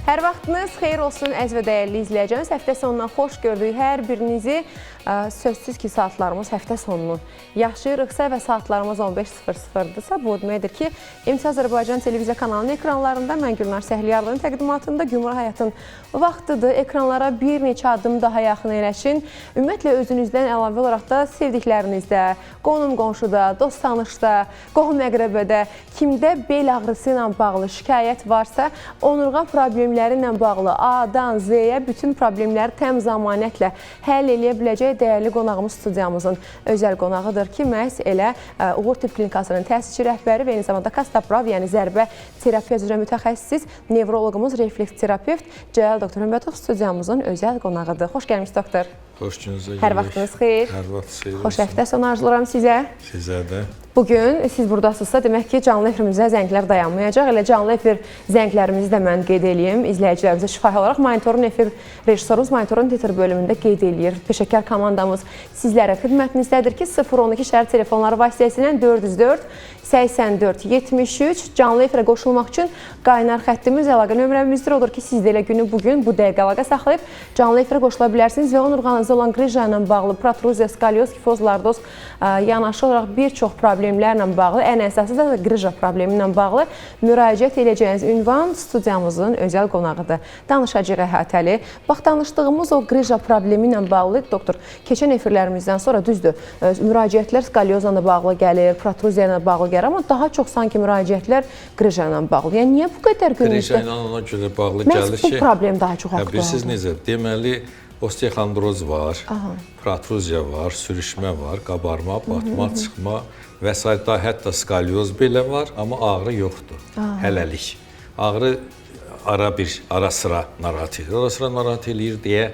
Hər vaxtınız xeyir olsun əziz və dəyərli izləyicilərimiz. Həftə sonundan xoş gördük hər birinizi. Sözsüz ki, saatlarımız həftə sonunu yaşayırıqsa və saatlarımız 15:00-dırsa, bu deməkdir ki, MTV Azərbaycan televiziya kanalının ekranlarında mən Gülnar Səhliyarlının təqdimatında Gümrah Həyatın vaxtıdır. Ekranlara bir neçə addım daha yaxın eləşin. Ümumiyyətlə, özünüzdən əlavə olaraq da sevdiklərinizdə, qonum-qonşuda, dost-tanışda, qohum-əqrəbədə kimdə bel ağrısı ilə bağlı şikayət varsa, onurğa problemləri ilə bağlı A-dan Z-yə bütün problemləri təm zamanətlə həll eləyə biləcək dəyərli qonağımız studiyamızın özəl qonağıdır ki, məhz elə Uğur Tibb Klinikasının təsisçi rəhbəri və eyni zamanda Kastaprav, yəni zərbə terapiya üzrə mütəxəssis, nevroloqumuz, refleks terapevt Cəlal doktor Hümbətov studiyamızın özəl qonağıdır. Xoş gəlmisiniz doktor. Xoş gününüzə. Hər vaxtınız xeyir. Hər vaxt xeyir. Xoş həftə sonu arzulayıram sizə. Sizə də. Bugün siz buradasınızsa, demək ki, canlı efirimizə zənglər dayanmayacaq. Elə canlı efir zənglərimizi də mən qeyd eləyim izləyicilərimizə şifahi olaraq. Monitorun efir rejissorumuz monitorun titr bölümündə qeyd eləyir. Peşəkar komandamız sizlərə xidmətinizdədir ki, 012 şəhər telefonları vasitəsilə 404 84 73 canlı efirə qoşulmaq üçün qaynar xəttimiz, əlaqə nömrəmizdir. Odur ki, siz də elə günü bugün bu dəqiqə əlaqə saxlayıb canlı efirə qoşula bilərsiniz və onurğanızda olan qrija ilə bağlı protruziya, skalyoz, kifoz, lardoz yanaşı olaraq bir çox problemlərlə bağlı, ən əsası da qrija problemi ilə bağlı müraciət edəcəyiniz ünvan studiyamızın özəl qonağıdır. Danışacaq əhatəli. Bax, danışdığımız o qrija problemi ilə bağlı, doktor, keçən efirlərimizdən sonra düzdür, müraciətlər skalyozla da bağlı gəlir, protruziya ilə bağlı gəlir, amma daha çox sanki müraciətlər qrija ilə bağlı. Yəni, niyə bu qədər günümüzdə? Qrija ilə ona görə bağlı gəlir ki, bu problem daha çox aktualdır. Bilirsiniz necə? Deməli, osteoxondroz var, protruziya var, sürüşmə var, qabarma, batma, çıxma və s. Hətta skalyoz belə var, amma ağrı yoxdur. Hələlik. Ağrı ara sıra narahat edir. Ara sıra narahat eləyir deyə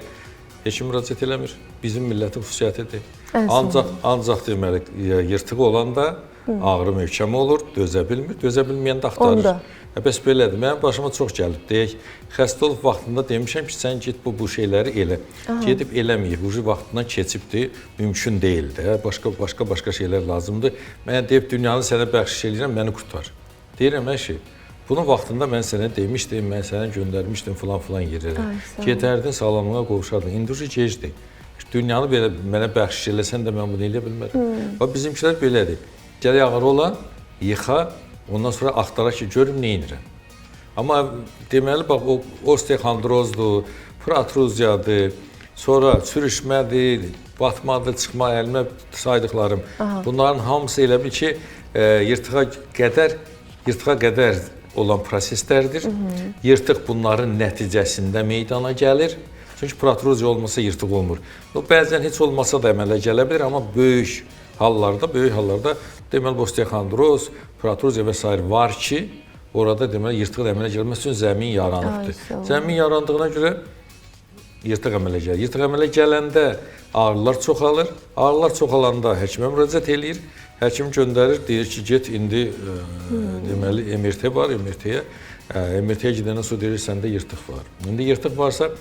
heç kim müraciət eləmir. Bizim millətin xüsusiyyətidir. Ancaq deməli, yırtığı olanda ağrı möhkəm olur, dözə bilmir, dözə bilməyən də axtarır. Bəs belədir. Mənim başıma çox gəlib. Deyək, xəstə olub vaxtında demişəm ki, sən get bu şeyləri elə. Gedib eləməyib, ucu vaxtından keçibdir, mümkün deyil də. Başqa şeylər lazımdır. Mənə deyib, dünyanı sənə bəxşiş eləyirəm, məni qurtar. Deyirəm, əşi, bunun vaxtında mən sənə demişdim, mən sənə göndərmişdim filan-filan yerlərə. Gedərdin, sağlamlığa qovuşardın. İndi ucu gecdir. Dünyanı belə mənə bəxşiş eləsən də mən bunu eləyə bilmərəm. Bax, bizimkilər belədir. Gələk ağrı ola, yıxa, ondan sonra axtara ki, görüm nə edirəm. Amma deməli, bax, o osteoxondrozdur, protruziyadır, sonra sürüşmədir, batmadır, çıxma, əlmə saydıqlarım. Bunların hamısı elə bil ki, yırtığa qədər olan proseslərdir. Yırtıq bunların nəticəsində meydana gəlir. Çünki protruziya olmasa yırtıq olmur. O, bəzən heç olmasa da əmələ gələ bilir, amma böyük hallarda deməli, osteoxondroz, protruziya və s. var ki, orada deməli, yırtıq əmələ gəlməsi üçün zəmin yaranıbdır. Zəmin yarandığına görə yırtıq əmələ gəlir. Yırtıq əmələ gələndə ağrılar çoxalır. Ağrılar çoxalanda həkimə müraciət eləyir. Həkim göndərir, deyir ki, get indi deməli, MRT var, MRT-yə. MRT-yə gedəndən sonra deyir, səndə yırtıq var. İndi yırtıq varsa,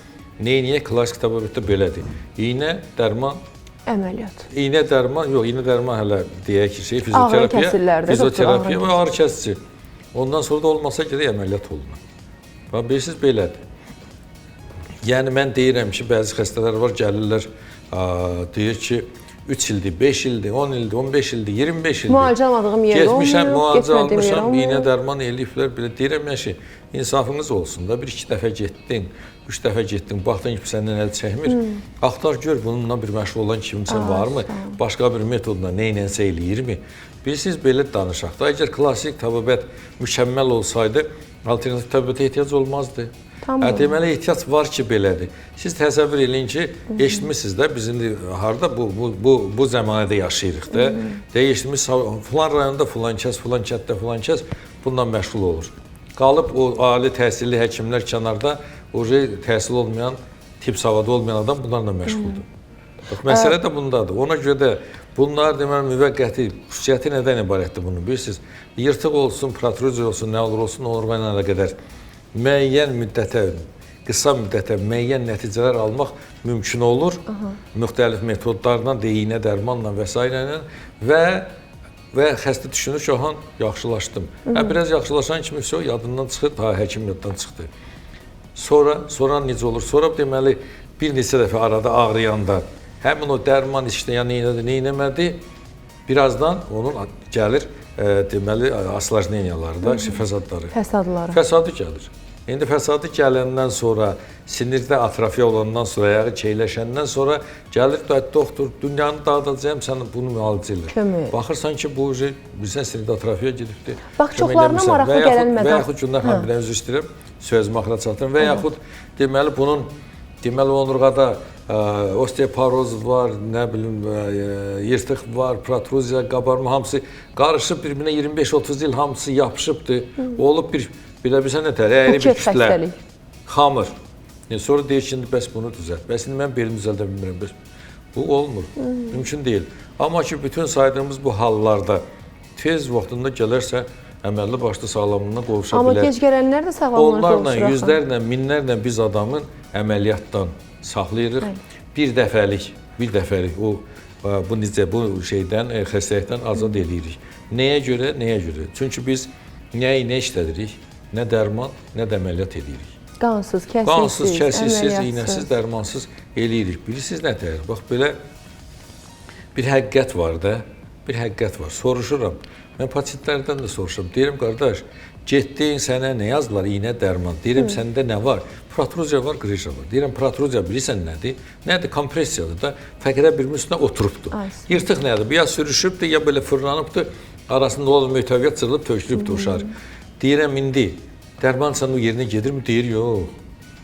neyniyək? Klassik təbabətdə belədir. İynə, dərman, əməliyyat. İynə dərman, yox, iynə dərman hələ deyək ki, şey, fizioterapiya, fizioterapiya və ağrı kəsici. Ondan sonra da olmasa gedək əməliyyat olunur. Bax, bilirsiniz, belədir. Yəni, mən deyirəm ki, bəzi xəstələr var, gəlirlər, deyir ki, 3 ildir, 5 ildir, 10 ildir, 15 ildir, 25 ildir. Müalicə almadığım yerdə olmuyor, getmişəm, müalicə almışam, iynə dərman eləyiblər, belə deyirəm, yəni, insafınız olsun da, bir-iki dəfə getdin, 3 dəfə getdin, baxdın ki, səndən əl çəkmir. Axtar gör, bununla bir məşğul olan kimsə varmı? Başqa bir metodla nə ilənsə eləyirmi? Bilirsiniz, belə danışaq da, əgər klassik təbabət mükəmməl olsaydı, alternativ təbabətə ehtiyac olmazdı. Deməli, ehtiyac var ki, belədir. Siz təsəvvür eləyin ki, eşitmişsiniz də, biz indi harada bu zəmanədə yaşayırıq da. Deyə eşitmişsiniz, filan rayonda filan kəs, filan kənddə filan kəs bununla məşğul olur. Qalıb o ali təhsilli həkimlər kənarda, o təhsil olmayan, tibb savadı olmayan adam bunlarla məşğuldur. Bax, məsələ də bundadır. Ona görə də bunlar deməli, müvəqqəti xüsusiyyəti nədən ibarətdir bunun? Bilirsiniz, yırtıq olsun, protruziya olsun, nə olur olsun, onurğa ilə əlaqədar müəyyən müddətə, qısa müddətə müəyyən nəticələr almaq mümkün olur. Müxtəlif metodlarla, iynə, dərmanla və s. ilə və və xəstə düşünür ki, aha, yaxşılaşdım. Biraz yaxşılaşan kimi yadından çıxır, həkim yaddan çıxdı. Sonra necə olur? Sonra deməli bir neçə dəfə arada ağrıyanda həmin o dərman işləyən neynəmədi, birazdan onun gəlir deməli aslajneniyaları da, fəsadları. Fəsadları. Fəsadı gəlir. İndi fəsadı gələndən sonra, sinirdə atrofiya olandan sonra, ayağı keyləşəndən sonra gəlir doktor, dünyanı dağıdacağım, sən bunu müalicə elə. Kömək. Baxırsan ki, bu bilirsən sinirdə atrofiya gedibdir. Bax, çoxlarına maraqlı gələn məqam. Və yaxud Gündər xanım, bir üzr istəyirəm, sözümü axıra çatdırım. Və yaxud deməli bunun, deməli onurğada osteoporoz var, nə bilim, yırtıq var, protruziya, qabarma hamısı qarışıb bir-birinə 25-30 il hamısı yapışıbdır. Olub bir, bilə bilsən nə tər, əyri bir kütlə, xamır. Sonra deyir ki, indi bəs bunu düzəlt. Bəs indi mən belimi düzəldə bilmirəm. Bəs bu olmur, mümkün deyil. Amma ki, bütün saydığımız bu hallarda tez vaxtında gələrsə, əməlli başlı sağlamlığına qovuşa bilər. Amma gec gələnlər də sağlamlığına qovuşur. Onlarla, yüzlərlə, minlərlə biz adamın əməliyyatdan saxlayırıq. Bir dəfəlik o, bu necə, bu şeydən, xəstəlikdən azad eləyirik. Nəyə görə? Nəyə görə? Çünki biz nə iynə işlədirik, nə dərman, nə də əməliyyat eləyirik. Qansız, kəsiksiz, qansız, kəsiksiz, iynəsiz, dərmansız eləyirik. Bilirsiniz nə təhər? Bax, belə bir həqiqət var da, bir həqiqət var. Soruşuram. Mən pasiyentlərdən də soruşuram. Deyirəm, qardaş, getdin, sənə nə yazdılar? İynə, dərman. Deyirəm, səndə nə var? Protruziya var, qrıja var. Deyirəm, protruziya bilirsən nədir? Nədir? Kompressiyadır da. Fəqərə birinin üstünə oturubdur. Yırtıq nədir? Ya sürüşübdür, ya belə fırlanıbdır. Arasında olan möhtəviyyat cırılıb, tökülübdür uşar. Deyirəm, indi dərman sən o yerinə gedirmi? Deyir, yox.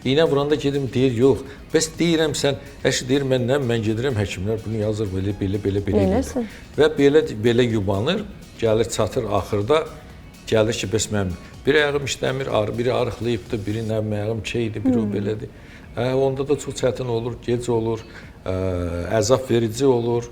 İynə vuranda gedirmi? Deyir, yox. Bəs deyirəm sən, əşi deyir, mən nə? Mən gedirəm, həkimlər bunu yazır, belə, belə, belə, belə. Və belə, belə yubanır, gəlir, çatır axırda, gəlir ki, bəs mənim bir ayağım işləmir, biri arıqlayıbdır, biri nə bilim, ayağım keydir, biri o belədir. Onda da çox çətin olur, gec olur, əzab verici olur.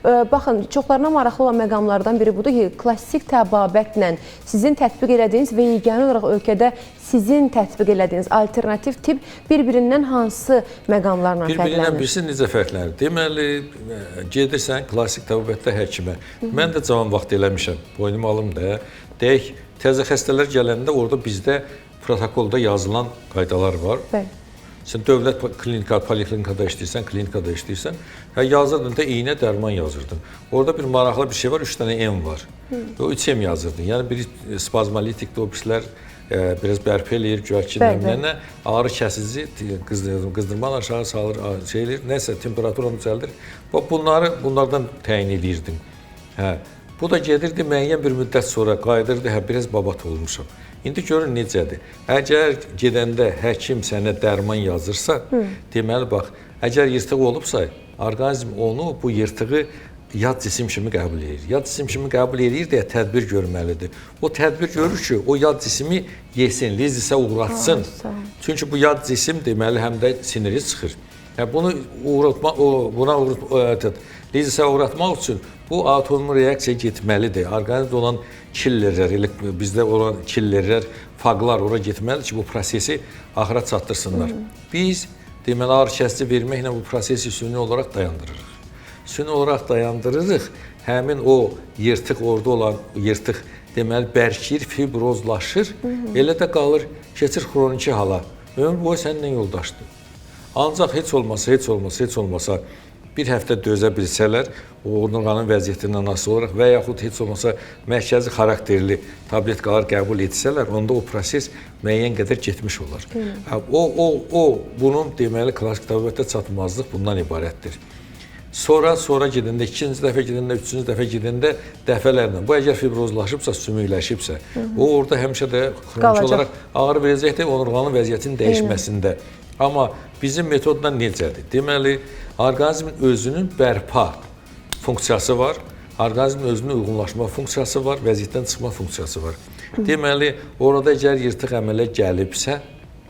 Baxın, çoxlarına maraqlı olan məqamlardan biri budur ki, klassik təbabətlə sizin tətbiq elədiyiniz və yeganə olaraq ölkədə sizin tətbiq elədiyiniz alternativ tibb bir-birindən hansı məqamlarla fərqlənir? Bir-birindən birisi necə fərqlənir? Deməli, gedirsən klassik təbabətdə həkimə. Mən də cavan vaxt eləmişəm, boynumu alım da. Deyək, təzə xəstələr gələndə orada bizdə protokolda yazılan qaydalar var. Bəli. Sən dövlət klinika, poliklinikada işləyirsən, klinikada işləyirsən. Hə, yazırdın da iynə, dərman yazırdın. Orada bir maraqlı bir şey var, 3 dənə M var. O 3 M yazırdın. Yəni biri spazmolitikdir, o pislər biraz bərpa eləyir, güya ki, nə, ağrı kəsici, qızdırmanı aşağı salır, şey eləyir, nəsə temperaturanı düzəldir. Bunları bunlardan təyin eləyirdin. Hə, bu da gedirdi, müəyyən bir müddət sonra qayıdırdı, hə, biraz babat olmuşam. İndi görün necədir. Əgər gedəndə həkim sənə dərman yazırsa, deməli bax, əgər yırtıq olubsa, orqanizm onu, bu yırtığı yad cisim kimi qəbul edir. Yad cisim kimi qəbul edir deyə tədbir görməlidir. O tədbir görür ki, o yad cisimi yesin, lizisə uğratsın. Çünki bu yad cisim deməli həm də siniri çıxır. Yəni bunu uğratma, buna lizisə uğratmaq üçün bu autoimmun reaksiya getməlidir. Orqanizmdə olan killerlər, bizdə olan killerlər, faqlar ora getməlidir ki, bu prosesi axıra çatdırsınlar. Biz deməli ağrı kəsici verməklə bu prosesi süni olaraq dayandırırıq. Süni olaraq dayandırırıq, həmin o yırtıq, orada olan yırtıq deməli bərkiyir, fibrozlaşır, elə də qalır, keçir xroniki hala. Ömür boyu səninlə yoldaşdır. Ancaq heç olmasa, heç olmasa, heç olmasa bir həftə dözə bilsələr, o onurğanın vəziyyətindən asılı olaraq və yaxud heç olmasa mərkəzi xarakterli tabletkalar qəbul etsələr, onda o proses müəyyən qədər getmiş olar. O bunun deməli klassik təbabətdə çatmazlıq bundan ibarətdir. Sonra gedəndə, ikinci dəfə gedəndə, üçüncü dəfə gedəndə dəfələrlə, bu əgər fibrozlaşıbsa, sümükləşibsə, o orada həmişə də xroniki olaraq ağrı verəcəkdir onurğanın vəziyyətinin dəyişməsində. Amma bizim metodla necədir? Deməli, orqanizmin özünün bərpa funksiyası var, orqanizmin özünün uyğunlaşma funksiyası var, vəziyyətdən çıxma funksiyası var. Deməli, orada əgər yırtıq əmələ gəlibsə,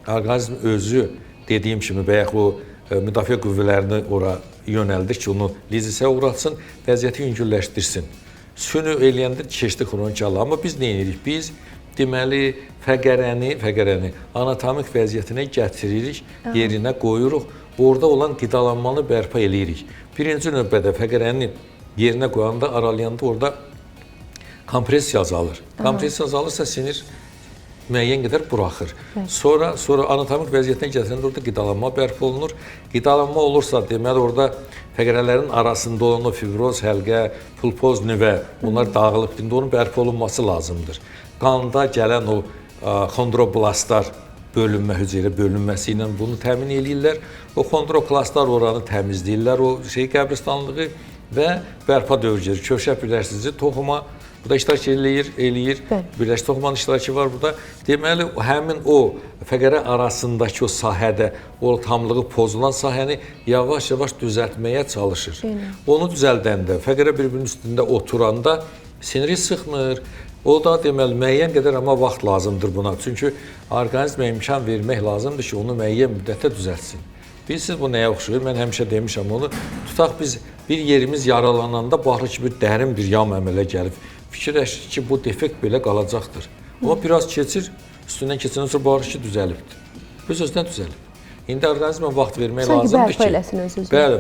orqanizm özü, dediyim kimi, bayaq o müdafiə qüvvələrini ora yönəldir ki, onu lizisə uğratsın, vəziyyəti yüngülləşdirsin. Sünü eləyəndə keçdi xroniki hala. Amma biz nə edirik? Biz deməli, fəqərəni anatomik vəziyyətinə gətiririk, yerinə qoyuruq, orada olan qidalanmanı bərpa eləyirik. Birinci növbədə fəqərəni yerinə qoyanda, aralayanda orada kompressiya azalır. Kompressiya azalırsa sinir müəyyən qədər buraxır. Bəli. Sonra anatomik vəziyyətinə gətirəndə orada qidalanma bərpa olunur. Qidalanma olursa, deməli orada fəqərələrin arasında olan o fibroz həlqə, pulpoz nüvə, onlar dağılıb, indi onun bərpa olunması lazımdır. Qanda gələn o xondroblastlar bölünmə, hüceyrə bölünməsi ilə bunu təmin eləyirlər. O xondroklastlar oranı təmizləyirlər, o şey qəbristanlığı və bərpa dövrü gedir. Kövşək birləşdirici toxuma burada iştirak eləyir. Birləşdirici toxumanın iştirakı var burada. Deməli, həmin o fəqərə arasındakı o sahədə, o tamlığı pozulan sahəni yavaş-yavaş düzəltməyə çalışır. Eyni. Onu düzəldəndə, fəqərə bir-birinin üstündə oturanda siniri sıxmır. O da deməli, müəyyən qədər amma vaxt lazımdır buna. Çünki orqanizmə imkan vermək lazımdır ki, onu müəyyən müddətdə düzəltsin. Bilirsiniz, bu nəyə oxşuyur? Mən həmişə demişəm onu. Tutaq biz bir yerimiz yaralananda baxırıq ki, bir dərin bir yam əmələ gəlib. Fikirləşir ki, bu defekt belə qalacaqdır. Amma biraz keçir, üstündən keçəndən sonra baxırıq ki, düzəlibdir. Öz-özünə düzəlib. İndi orqanizmə vaxt vermək sanki lazımdır ki, ki, eləsin öz-özünə. Bəli,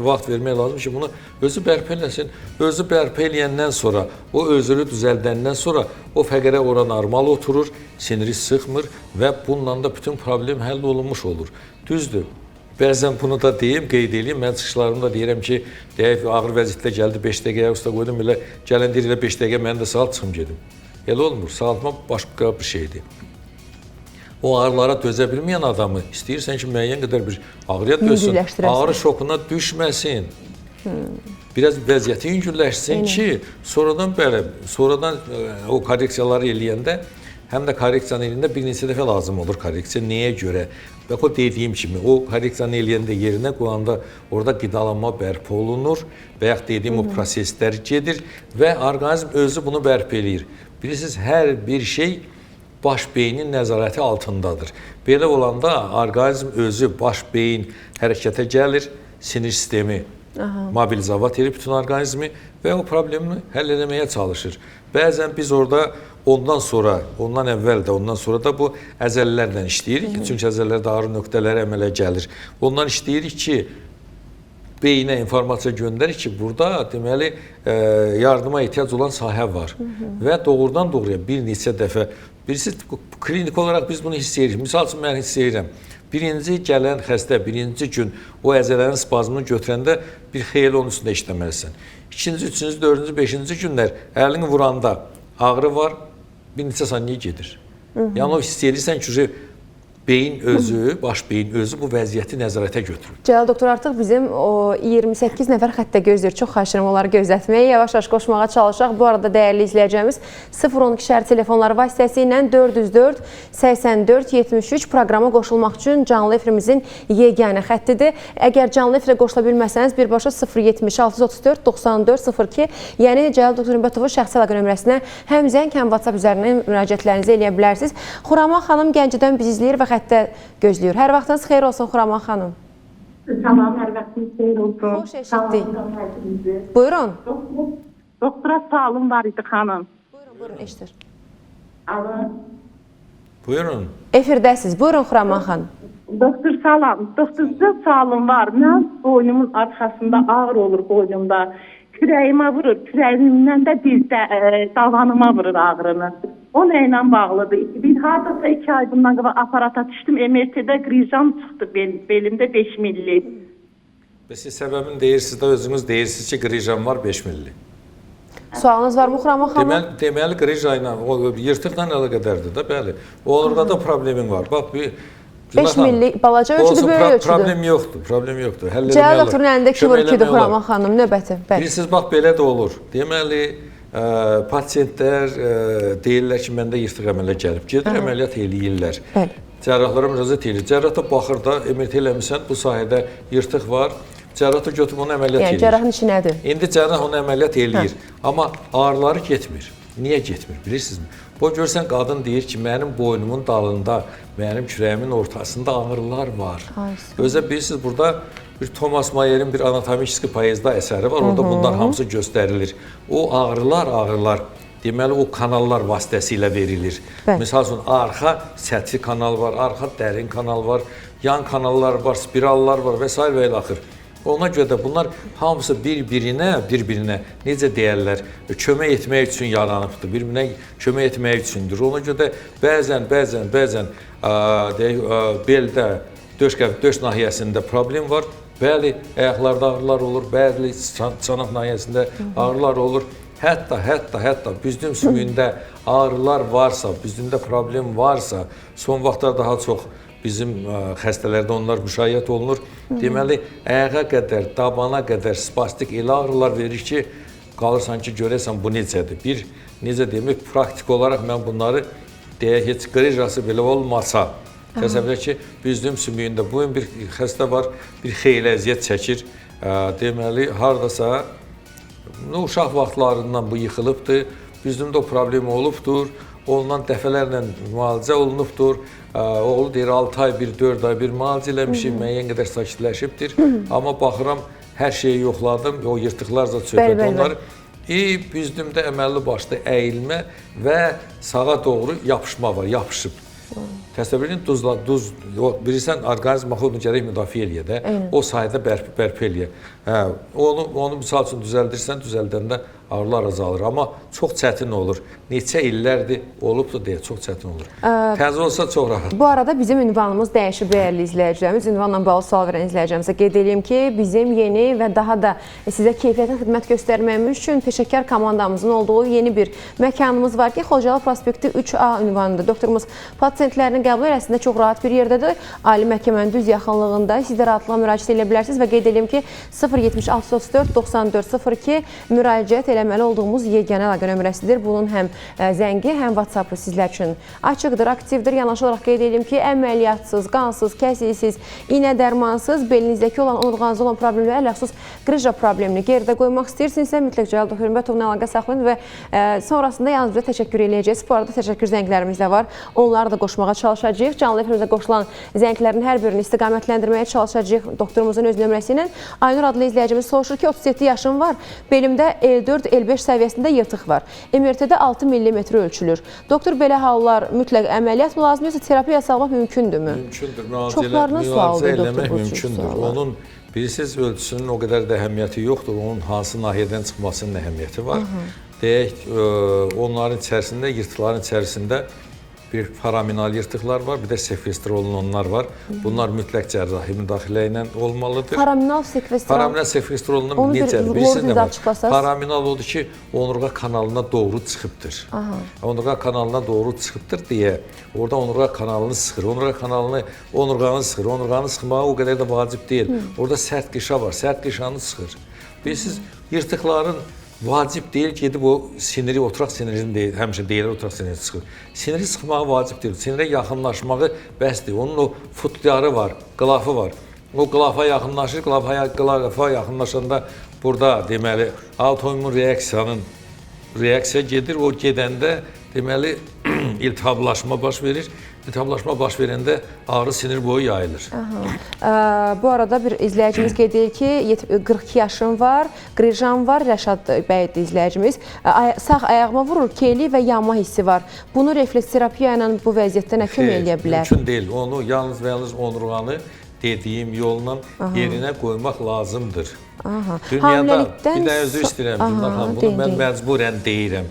vaxt vermək lazımdır ki, bunu özü bərpa eləsin. Özü bərpa eləyəndən sonra, o özünü düzəldəndən sonra o fəqərə ora normal oturur, siniri sıxmır və bununla da bütün problem həll olunmuş olur. Düzdür. Bəzən bunu da deyim, qeyd eləyim. Mən çıxışlarımda deyirəm ki, deyək, ağır vəziyyətdə gəldi, 5 dəqiqəyə usta qoydum, elə gələn deyir, elə 5 dəqiqə mən də sağalt çıxım gedim. Elə olmur, sağaltma başqa bir şeydir. O ağrılara dözə bilməyən adamı istəyirsən ki, müəyyən qədər bir ağrıya dözsün, ağrı şokuna düşməsin. Biraz vəziyyəti yüngülləşsin ki, sonradan belə, sonradan o korreksiyaları eləyəndə, həm də korreksiyanı eləyəndə bir neçə dəfə lazım olur korreksiya. Nəyə görə? Bax, o dediyim kimi, o korreksiyanı eləyəndə yerinə qoyanda orada qidalanma bərpa olunur və yaxud dediyim o proseslər gedir və orqanizm özü bunu bərpa eləyir. Bilirsiniz, hər bir şey baş beynin nəzarəti altındadır. Belə olanda orqanizm özü, baş beyin hərəkətə gəlir, sinir sistemi mobilizavat edir bütün orqanizmi və o problemi həll eləməyə çalışır. Bəzən biz orada ondan sonra, ondan əvvəl də, ondan sonra da bu əzələlərlə işləyirik. Çünki əzələlərdə ağrı nöqtələri əmələ gəlir. Ondan işləyirik ki, beyinə informasiya göndərir ki, burada deməli yardıma ehtiyac olan sahə var. Və doğrudan doğruya bir neçə dəfə, birisi klinik olaraq biz bunu hiss edirik. Misal üçün mən hiss edirəm. Birinci gələn xəstə, birinci gün o əzələnin spazmını götürəndə bir xeyli onun üstündə işləməlisən. İkinci, üçüncü, dördüncü, beşinci günlər əlini vuranda ağrı var, bir neçə saniyə gedir. Yəni o hiss edirsən ki, beyin özü, baş beyin özü bu vəziyyəti nəzarətə götürür. Cəlal doktor, artıq bizim o 28 nəfər xəttə gözləyir. Çox xahiş edirəm onları gözlətməyə. Yavaş-yavaş qoşmağa çalışaq. Bu arada dəyərli izləyəcəyimiz 012 şəhər telefonları vasitəsilə 404 84 73 proqrama qoşulmaq üçün canlı efirimizin yeganə xəttidir. Əgər canlı efirə qoşula bilməsəniz, birbaşa 070 634 94 02, yəni Cəlal doktor Hümbətovun şəxsi əlaqə nömrəsinə həm zəng, həm WhatsApp üzərindən müraciətlərinizi eləyə bilərsiniz. Xuraman xanım Gəncədən bizi izləyir və xəttə gözləyir. Hər vaxtınız xeyir olsun Xuraman xanım. Salam, hər vaxtınız xeyir olsun. Xoş eşitdik. Buyurun. Doktora sualım var idi xanım. Buyurun, buyurun, eşidir. Alo. Buyurun. Efirdəsiz. Buyurun Xuraman xanım. Doktor salam. Doktor sizə sualım var. Mən boynumun arxasında ağrı olur boynumda. Kürəyimə vurur. Kürəyimdən də dizdə davanıma vurur ağrını. O nə ilə bağlıdır? Bir hardasa 2 ay bundan qabaq aparata düşdüm. MRT-də qrijam çıxdı belimdə 5 milli. Və siz səbəbini deyirsiniz də, özünüz deyirsiniz ki, qrijam var 5 milli. Sualınız varmı Xuraman xanım? Deməli qrija ilə, o yırtıqla əlaqədardır da, bəli. O onurğada problemin var. Bax, bir 5 milli balaca ölçüdür, böyük ölçüdür. Problem yoxdur, problem yoxdur. Həll eləmək Cəlal olar. doktorun əlində 2 vur 2-dir Xuraman xanım, növbəti. Bilirsiniz, bax, belə də olur. Deməli, pasiyentlər deyirlər ki, məndə yırtıq əmələ gəlib. Gedir, əməliyyat eləyirlər. Cərrahlara müraciət eləyir. Cərrah da baxır da, MRT eləmirsən, bu sahədə yırtıq var. Cərrah da götürüb onu əməliyyat eləyir. Cərrahın işi nədir? İndi cərrah onu əməliyyat eləyir. Amma ağrıları getmir. Niyə getmir, bilirsinizmi? Bu, görsən, qadın deyir ki, mənim boynumun dalında, mənim kürəyimin ortasında ağrılar var. Özə bilirsiniz, burada bir Thomas Mayerin bir anatomik poezda əsəri var. Orada bunlar hamısı göstərilir. O ağrılar, deməli, o kanallar vasitəsilə verilir. Misal üçün, arxa səthi kanal var, arxa dərin kanal var, yan kanallar var, spirallar var və s. və ilaxır. Ona görə də bunlar hamısı bir-birinə necə deyərlər, kömək etmək üçün yaranıbdır. Bir-birinə kömək etmək üçündür. Ona görə də bəzən deyək, beldə, döş nahiyəsində problem var. Bəli, ayaqlarda ağrılar olur, bəli, çanaq nahiyəsində ağrılar olur. Hətta büzdüm sümüyündə ağrılar varsa, büzdümdə problem varsa, son vaxtlar daha çox bizim xəstələrdə onlar müşayiət olunur. Deməli, ayağa qədər, dabana qədər spastik elə ağrılar verir ki, qalırsan ki, görəsən bu necədir? Bir, necə demək, praktik olaraq mən bunları deyək, heç qrıjası belə olmasa, təsəvvür edək ki, büzdüm sümüyündə bugün bir xəstə var, bir xeyli əziyyət çəkir. Deməli, haradasa uşaq vaxtlarından bu yıxılıbdır, büzdümdə o problemi olubdur, ondan dəfələrlə müalicə olunubdur. Oğlu deyir, 6 ay bir, 4 ay bir müalicə eləmişik, müəyyən qədər sakitləşibdir. Amma baxıram, hər şeyi yoxladım, o yırtıqlar da söhbət onlar. Büzdümdə əməlli başlı əyilmə və sağa doğru yapışma var, yapışıb. Təsəvvür edin, duz, bilirsən, orqanizm axı onu gərək müdafiə eləyə də, o sayda bərpa eləyə. Onu misal üçün düzəldirsən, düzəldəndə ağrılar azalır. Amma çox çətin olur. Neçə illərdir olubdur deyə çox çətin olur. Təzə olsa çox rahat. Bu arada bizim ünvanımız dəyişib, dəyərli izləyicilərimiz. Ünvanla bağlı sual verən izləyicilərimizə qeyd edeyim ki, bizim yeni və daha da sizə keyfiyyətli xidmət göstərməyimiz üçün peşəkar komandamızın olduğu yeni bir məkanımız var ki, Xocalı prospekti 3A ünvanıdır. Doktorumuz pasiyentlərini qəbul edir. Əslində çox rahat bir yerdədir. Ali Məhkəmənin düz yaxınlığında siz də rahatlıqla müraciət edə bilərsiniz və qeyd edeyim ki, 070 634 94 02 müraciət eləməli olduğumuz yeganə əlaqə nömrəsidir. Bunun həm zəngi, həm WhatsApp-ı sizlər üçün açıqdır, aktivdir. Yanaşı olaraq qeyd edeyim ki, əməliyyatсыз, qansız, kəsiksiz, iynə dərmansız, belinizdəki olan, onurğanızda olan problemləri, ələxsus qrıja problemini geridə qoymaq istəyirsinizsə, mütləq Cəlal Doktor Hümmətovla əlaqə saxlayın və sonrasında yalnız bizə təşəkkür eləyəcəksiniz. Bu arada təşəkkür zənglərimiz də var. Onları da qoşmağa çalışacağıq. Canlı efirimizə qoşulan zənglərin hər birini istiqamətləndirməyə çalışacağıq doktorumuzun öz nömrəsi ilə. Aynur adlı izləyicimiz soruşur ki, 37 yaşım var, belimdə L4, L5 səviyyəsində yırtıq var. MRT-də 6 mm ölçülür. Doktor, belə hallar mütləq əməliyyat mı lazım, yoxsa terapiya salmaq mümkündürmü? Mümkündür. Müalicə eləmək mümkündür. Onun, bilirsiniz, ölçüsünün o qədər də əhəmiyyəti yoxdur. Onun hansı nahiyədən çıxmasının əhəmiyyəti var. Deyək, onların içərisində, yırtıqların içərisində bir paraminal yırtıqlar var, bir də sekvestr olunanlar var. Bunlar mütləq cərrahi müdaxilə ilə olmalıdır. Paraminal sekvestr. Paraminal sekvestr olunan necədir? Bilirsiniz nə var? Paraminal odur ki, onurğa kanalına doğru çıxıbdır. Onurğa kanalına doğru çıxıbdır deyə orada onurğa kanalını sıxır. Onurğa kanalını, onurğanı sıxır. Onurğanı sıxmağa o qədər də vacib deyil. Orada sərt qişa var, sərt qişanı sıxır. Bilirsiniz, yırtıqların vacib deyil gedib o siniri, oturaq sinirini deyil, həmişə deyilir oturaq siniri sıxır. Siniri sıxmağı vacib deyil, sinirə yaxınlaşmağı bəsdir. Onun o futlyarı var, qılafı var. O qılafa yaxınlaşır, qılafa yaxınlaşanda burada deməli autoimmun reaksiya gedir. O gedəndə deməli iltihablaşma baş verir. İltihablaşma baş verəndə ağrı sinir boyu yayılır. Bu arada bir izləyicimiz qeyd edir ki, 42 yaşım var, qrıjam var, Rəşad bəydir izləyicimiz. Sağ ayağıma vurur, keyli və yanma hissi var. Bunu refleks terapiya ilə bu vəziyyətdə nə kömək eləyə bilər? Mümkün deyil. Onu yalnız və yalnız onurğanı dediyim yolla yerinə qoymaq lazımdır. Dünyada, bir də özür istəyirəm, Gülnar xanım, bunu mən məcburən deyirəm.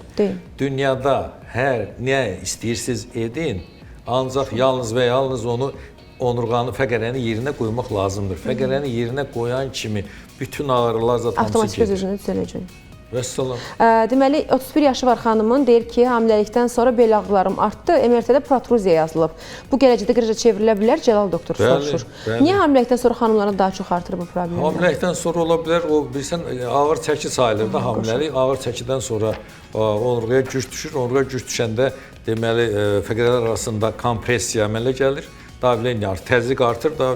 Dünyada hər nə istəyirsiniz edin, ancaq yalnız və yalnız onu onurğanı, fəqərəni yerinə qoymaq lazımdır. Fəqərəni yerinə qoyan kimi bütün ağrılar zat hamısı gedir. Avtomatik öz-özünü düzələcək. Vəssalam. Deməli, 31 yaşı var xanımın, deyir ki, hamiləlikdən sonra bel ağrılarım artdı, MRT-də protruziya yazılıb. Bu gələcəkdə qrıja çevrilə bilər, Cəlal doktor soruşur. Niyə hamiləlikdən sonra xanımlara daha çox artır bu problemlər? Hamiləlikdən sonra ola bilər, o bilirsən, ağır çəki sayılır da hamiləlik. Ağır çəkidən sonra onurğaya güc düşür. Onurğaya güc düşəndə, deməli, fəqərələr arasında kompressiya əmələ gəlir. Davleniya artır, təzyiq artır, da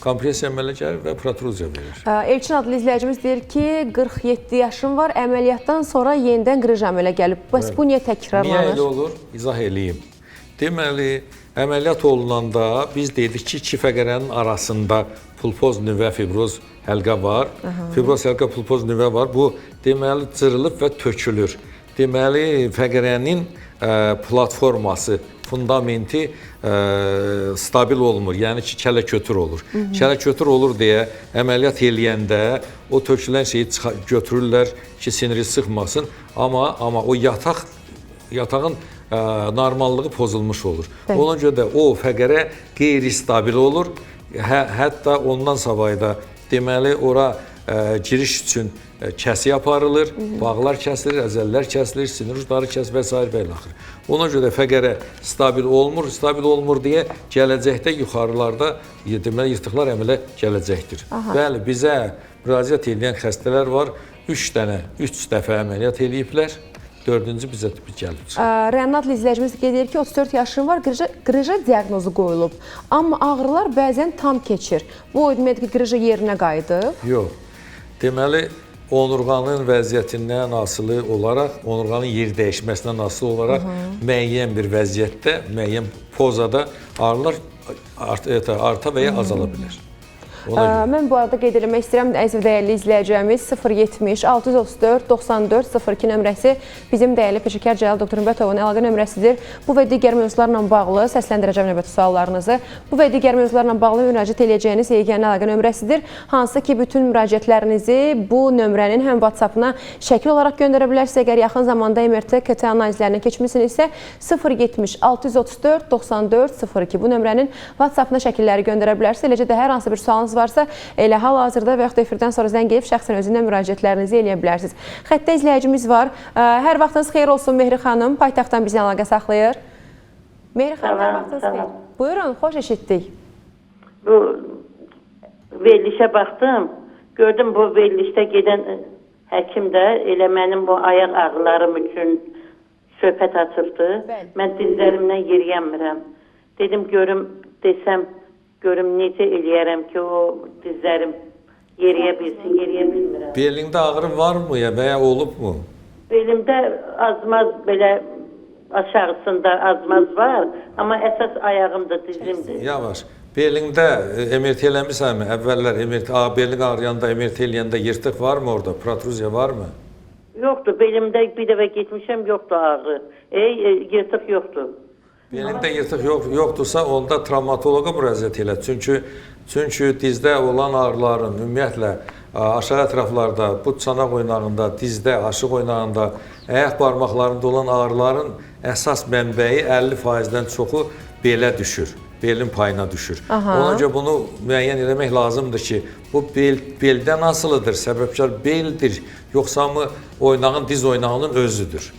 kompressiya əmələ gəlir və protruziya verir. Elçin adlı izləyicimiz deyir ki, 47 yaşım var, əməliyyatdan sonra yenidən qrıj əmələ gəlib. Bəs bu niyə təkrarlanır? Niyə elə olur? İzah eləyim. Deməli, əməliyyat olunanda biz dedik ki, iki fəqərənin arasında pulpoz nüvə, fibroz həlqə var. Fibroz həlqə, pulpoz nüvə var. Bu, deməli, cırılıb və tökülür. Deməli, fəqərənin platforması, fundamenti stabil olmur. Yəni ki, kələ-kötür olur. Kələ-kötür olur deyə əməliyyat eləyəndə o tökülən şeyi götürürlər ki, siniri sıxmasın, amma o yatağın normallığı pozulmuş olur. Bəli. Ona görə də o fəqərə qeyri-stabil olur. Hətta ondan savayı da deməli ora giriş üçün kəsi aparılır, bağlar kəsilir, əzələlər kəsilir, sinir ucları kəsilir və sair və ilaxır. Ona görə də fəqərə stabil olmur, stabil olmur deyə gələcəkdə yuxarılarda deməli yırtıqlar əmələ gələcəkdir. Aha. Bəli, bizə müraciət edən xəstələr var. 3 dəfə əməliyyat eləyiblər. 4-cü bizə gəlib çıxır. Rəna adlı izləyicimiz qeyd edir ki, 34 yaşım var, qrıja diaqnozu qoyulub. Amma ağrılar bəzən tam keçir. Bu o deməkdir ki, qrıja yerinə qayıdıb. Yox. Deməli, onurğanın vəziyyətindən asılı olaraq, onurğanın yer dəyişməsindən asılı olaraq müəyyən bir vəziyyətdə, müəyyən pozada ağrılar arta və ya azala bilər. Mən bu arada qeyd eləmək istəyirəm, əziz və dəyərli izləyicilərimiz, 070 634 94 02 nömrəsi bizim dəyərli peşəkar Cəlal Doktor Ümbətovun əlaqə nömrəsidir. Bu və digər mövzularla bağlı səsləndirəcəm növbəti suallarınızı. Bu və digər mövzularla bağlı müraciət eləyəcəyiniz yeganə əlaqə nömrəsidir. Hansı ki, bütün müraciətlərinizi bu nömrənin həm WhatsApp-ına şəkil olaraq göndərə bilərsiniz. Əgər yaxın zamanda MRT, KT analizlərinə keçmisinizsə 070 634 94 02 bu nömrənin WhatsApp-ına şəkilləri göndərə bilərsiniz. Eləcə də hər hansı bir sualınız varsa, elə hal-hazırda və yaxud da efirdən sonra zəng edib şəxsən özündən müraciətlərinizi eləyə bilərsiniz. Xəttdə izləyicimiz var. Hər vaxtınız xeyir olsun Mehri xanım. Paytaxtdan bizlə əlaqə saxlayır. Mehri xanım, hər vaxtınız xeyir. Buyurun, xoş eşitdik. Bu verilişə baxdım. Gördüm bu verilişdə gedən həkim də elə mənim bu ayaq ağrılarım üçün söhbət açıbdı. Bəli. Mən dizlərimdən yeriyəmirəm. Dedim, görüm, desəm, görüm necə eləyərəm ki, o dizlərim yeriyə bilsin, yeriyə bilmirəm. Belində ağrı varmı ya və ya olubmu? Belimdə azmaz belə aşağısında azmaz var, amma əsas ayağımdır, dizimdir. Yavaş. Belində MRT eləmisənmi? Əvvəllər MRT, belin ağrıyanda, MRT eləyəndə yırtıq varmı orada? Protruziya varmı? Yoxdur, belimdə bir dəfə getmişəm, yoxdur ağrı. Yırtıq yoxdur. Belində yırtıq yoxdursa, onda travmatoloqa müraciət elə. Çünki dizdə olan ağrıların ümumiyyətlə aşağı ətraflarda, bu çanaq oynağında, dizdə, aşıq oynağında, ayaq barmaqlarında olan ağrıların əsas mənbəyi 50%-dən çoxu belə düşür, belin payına düşür. Aha. Ona görə bunu müəyyən eləmək lazımdır ki, bu beldən asılıdır, səbəbkar beldir, yoxsa mı oynağın, diz oynağının özüdür.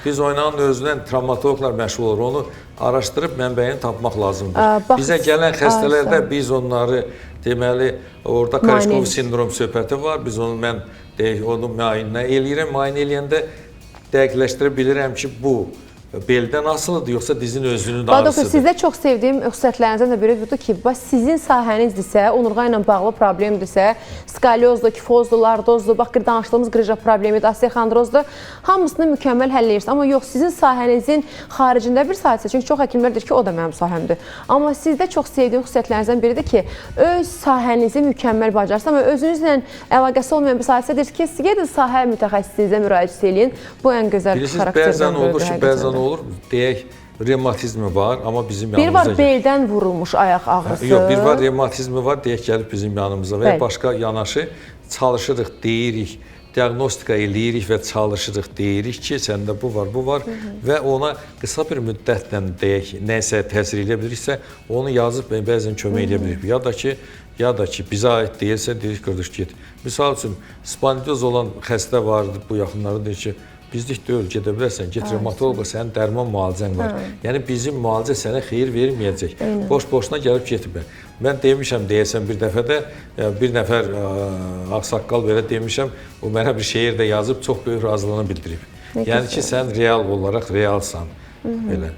Diz oynağının özündən travmatoloqlar məşğul olur. Onu araşdırıb mənbəyini tapmaq lazımdır. Bizə gələn xəstələrdə biz onları deməli, orada Korşkov sindrom söhbəti var. Biz onu mən deyək, onu müayinə eləyirəm. Müayinə eləyəndə dəqiqləşdirə bilirəm ki, bu beldən asılıdır, yoxsa dizin özünün Bax, doktor, ağrısıdır. sizdə çox sevdiyim xüsusiyyətlərinizdən də biri budur ki, bax, sizin sahənizdirsə, onurğa ilə bağlı problemdirsə, skalyozdur, kifozdur, lardozdur, bax, danışdığımız qrıja problemidir, osteoxondrozdur, hamısını mükəmməl həll edirsiniz. Amma yox, sizin sahənizin xaricində bir sahəsə, çünki çox həkimlər deyir ki, o da mənim sahəmdir. Amma sizdə çox sevdiyim xüsusiyyətlərinizdən biridir ki, öz sahənizi mükəmməl bacarırsınız, amma özünüzlə əlaqəsi olmayan bir sahəsə deyirsiniz ki, gedin sahə mütəxəssisinizə müraciət eləyin. Bu ən gözəl xarakterdən biridir. Bəzən olur, deyək, revmatizmi var, amma bizim yanımıza... Bir var beldən vurulmuş ayaq ağrısı. Yox, bir var revmatizmi var, deyək, gəlib bizim yanımıza və ya başqa yanaşı çalışırıq, deyirik, diaqnostika eləyirik və çalışırıq, deyirik ki, səndə bu var, bu var və ona qısa bir müddətlə deyək, nəsə təsir eləyə biliriksə, onu yazıb bəzən kömək eləyə bilirik. Ya da ki, bizə aid deyilsə, deyirik, qardaş, get. Misal üçün, spondilyoz olan xəstə vardı bu yaxınlarda, deyir ki, bizlik deyil, gedə bilərsən, get revmatoloqa, sənin dərman müalicən var. Yəni, bizim müalicə sənə xeyir verməyəcək. Boş-boşuna gəlib getmə. Mən demişəm, deyəsən bir dəfə də, bir nəfər ağsaqqal belə demişəm, o mənə bir şeir də yazıb, çox böyük razılığını bildirib. Yəni ki, sən real olaraq realsan. Belə.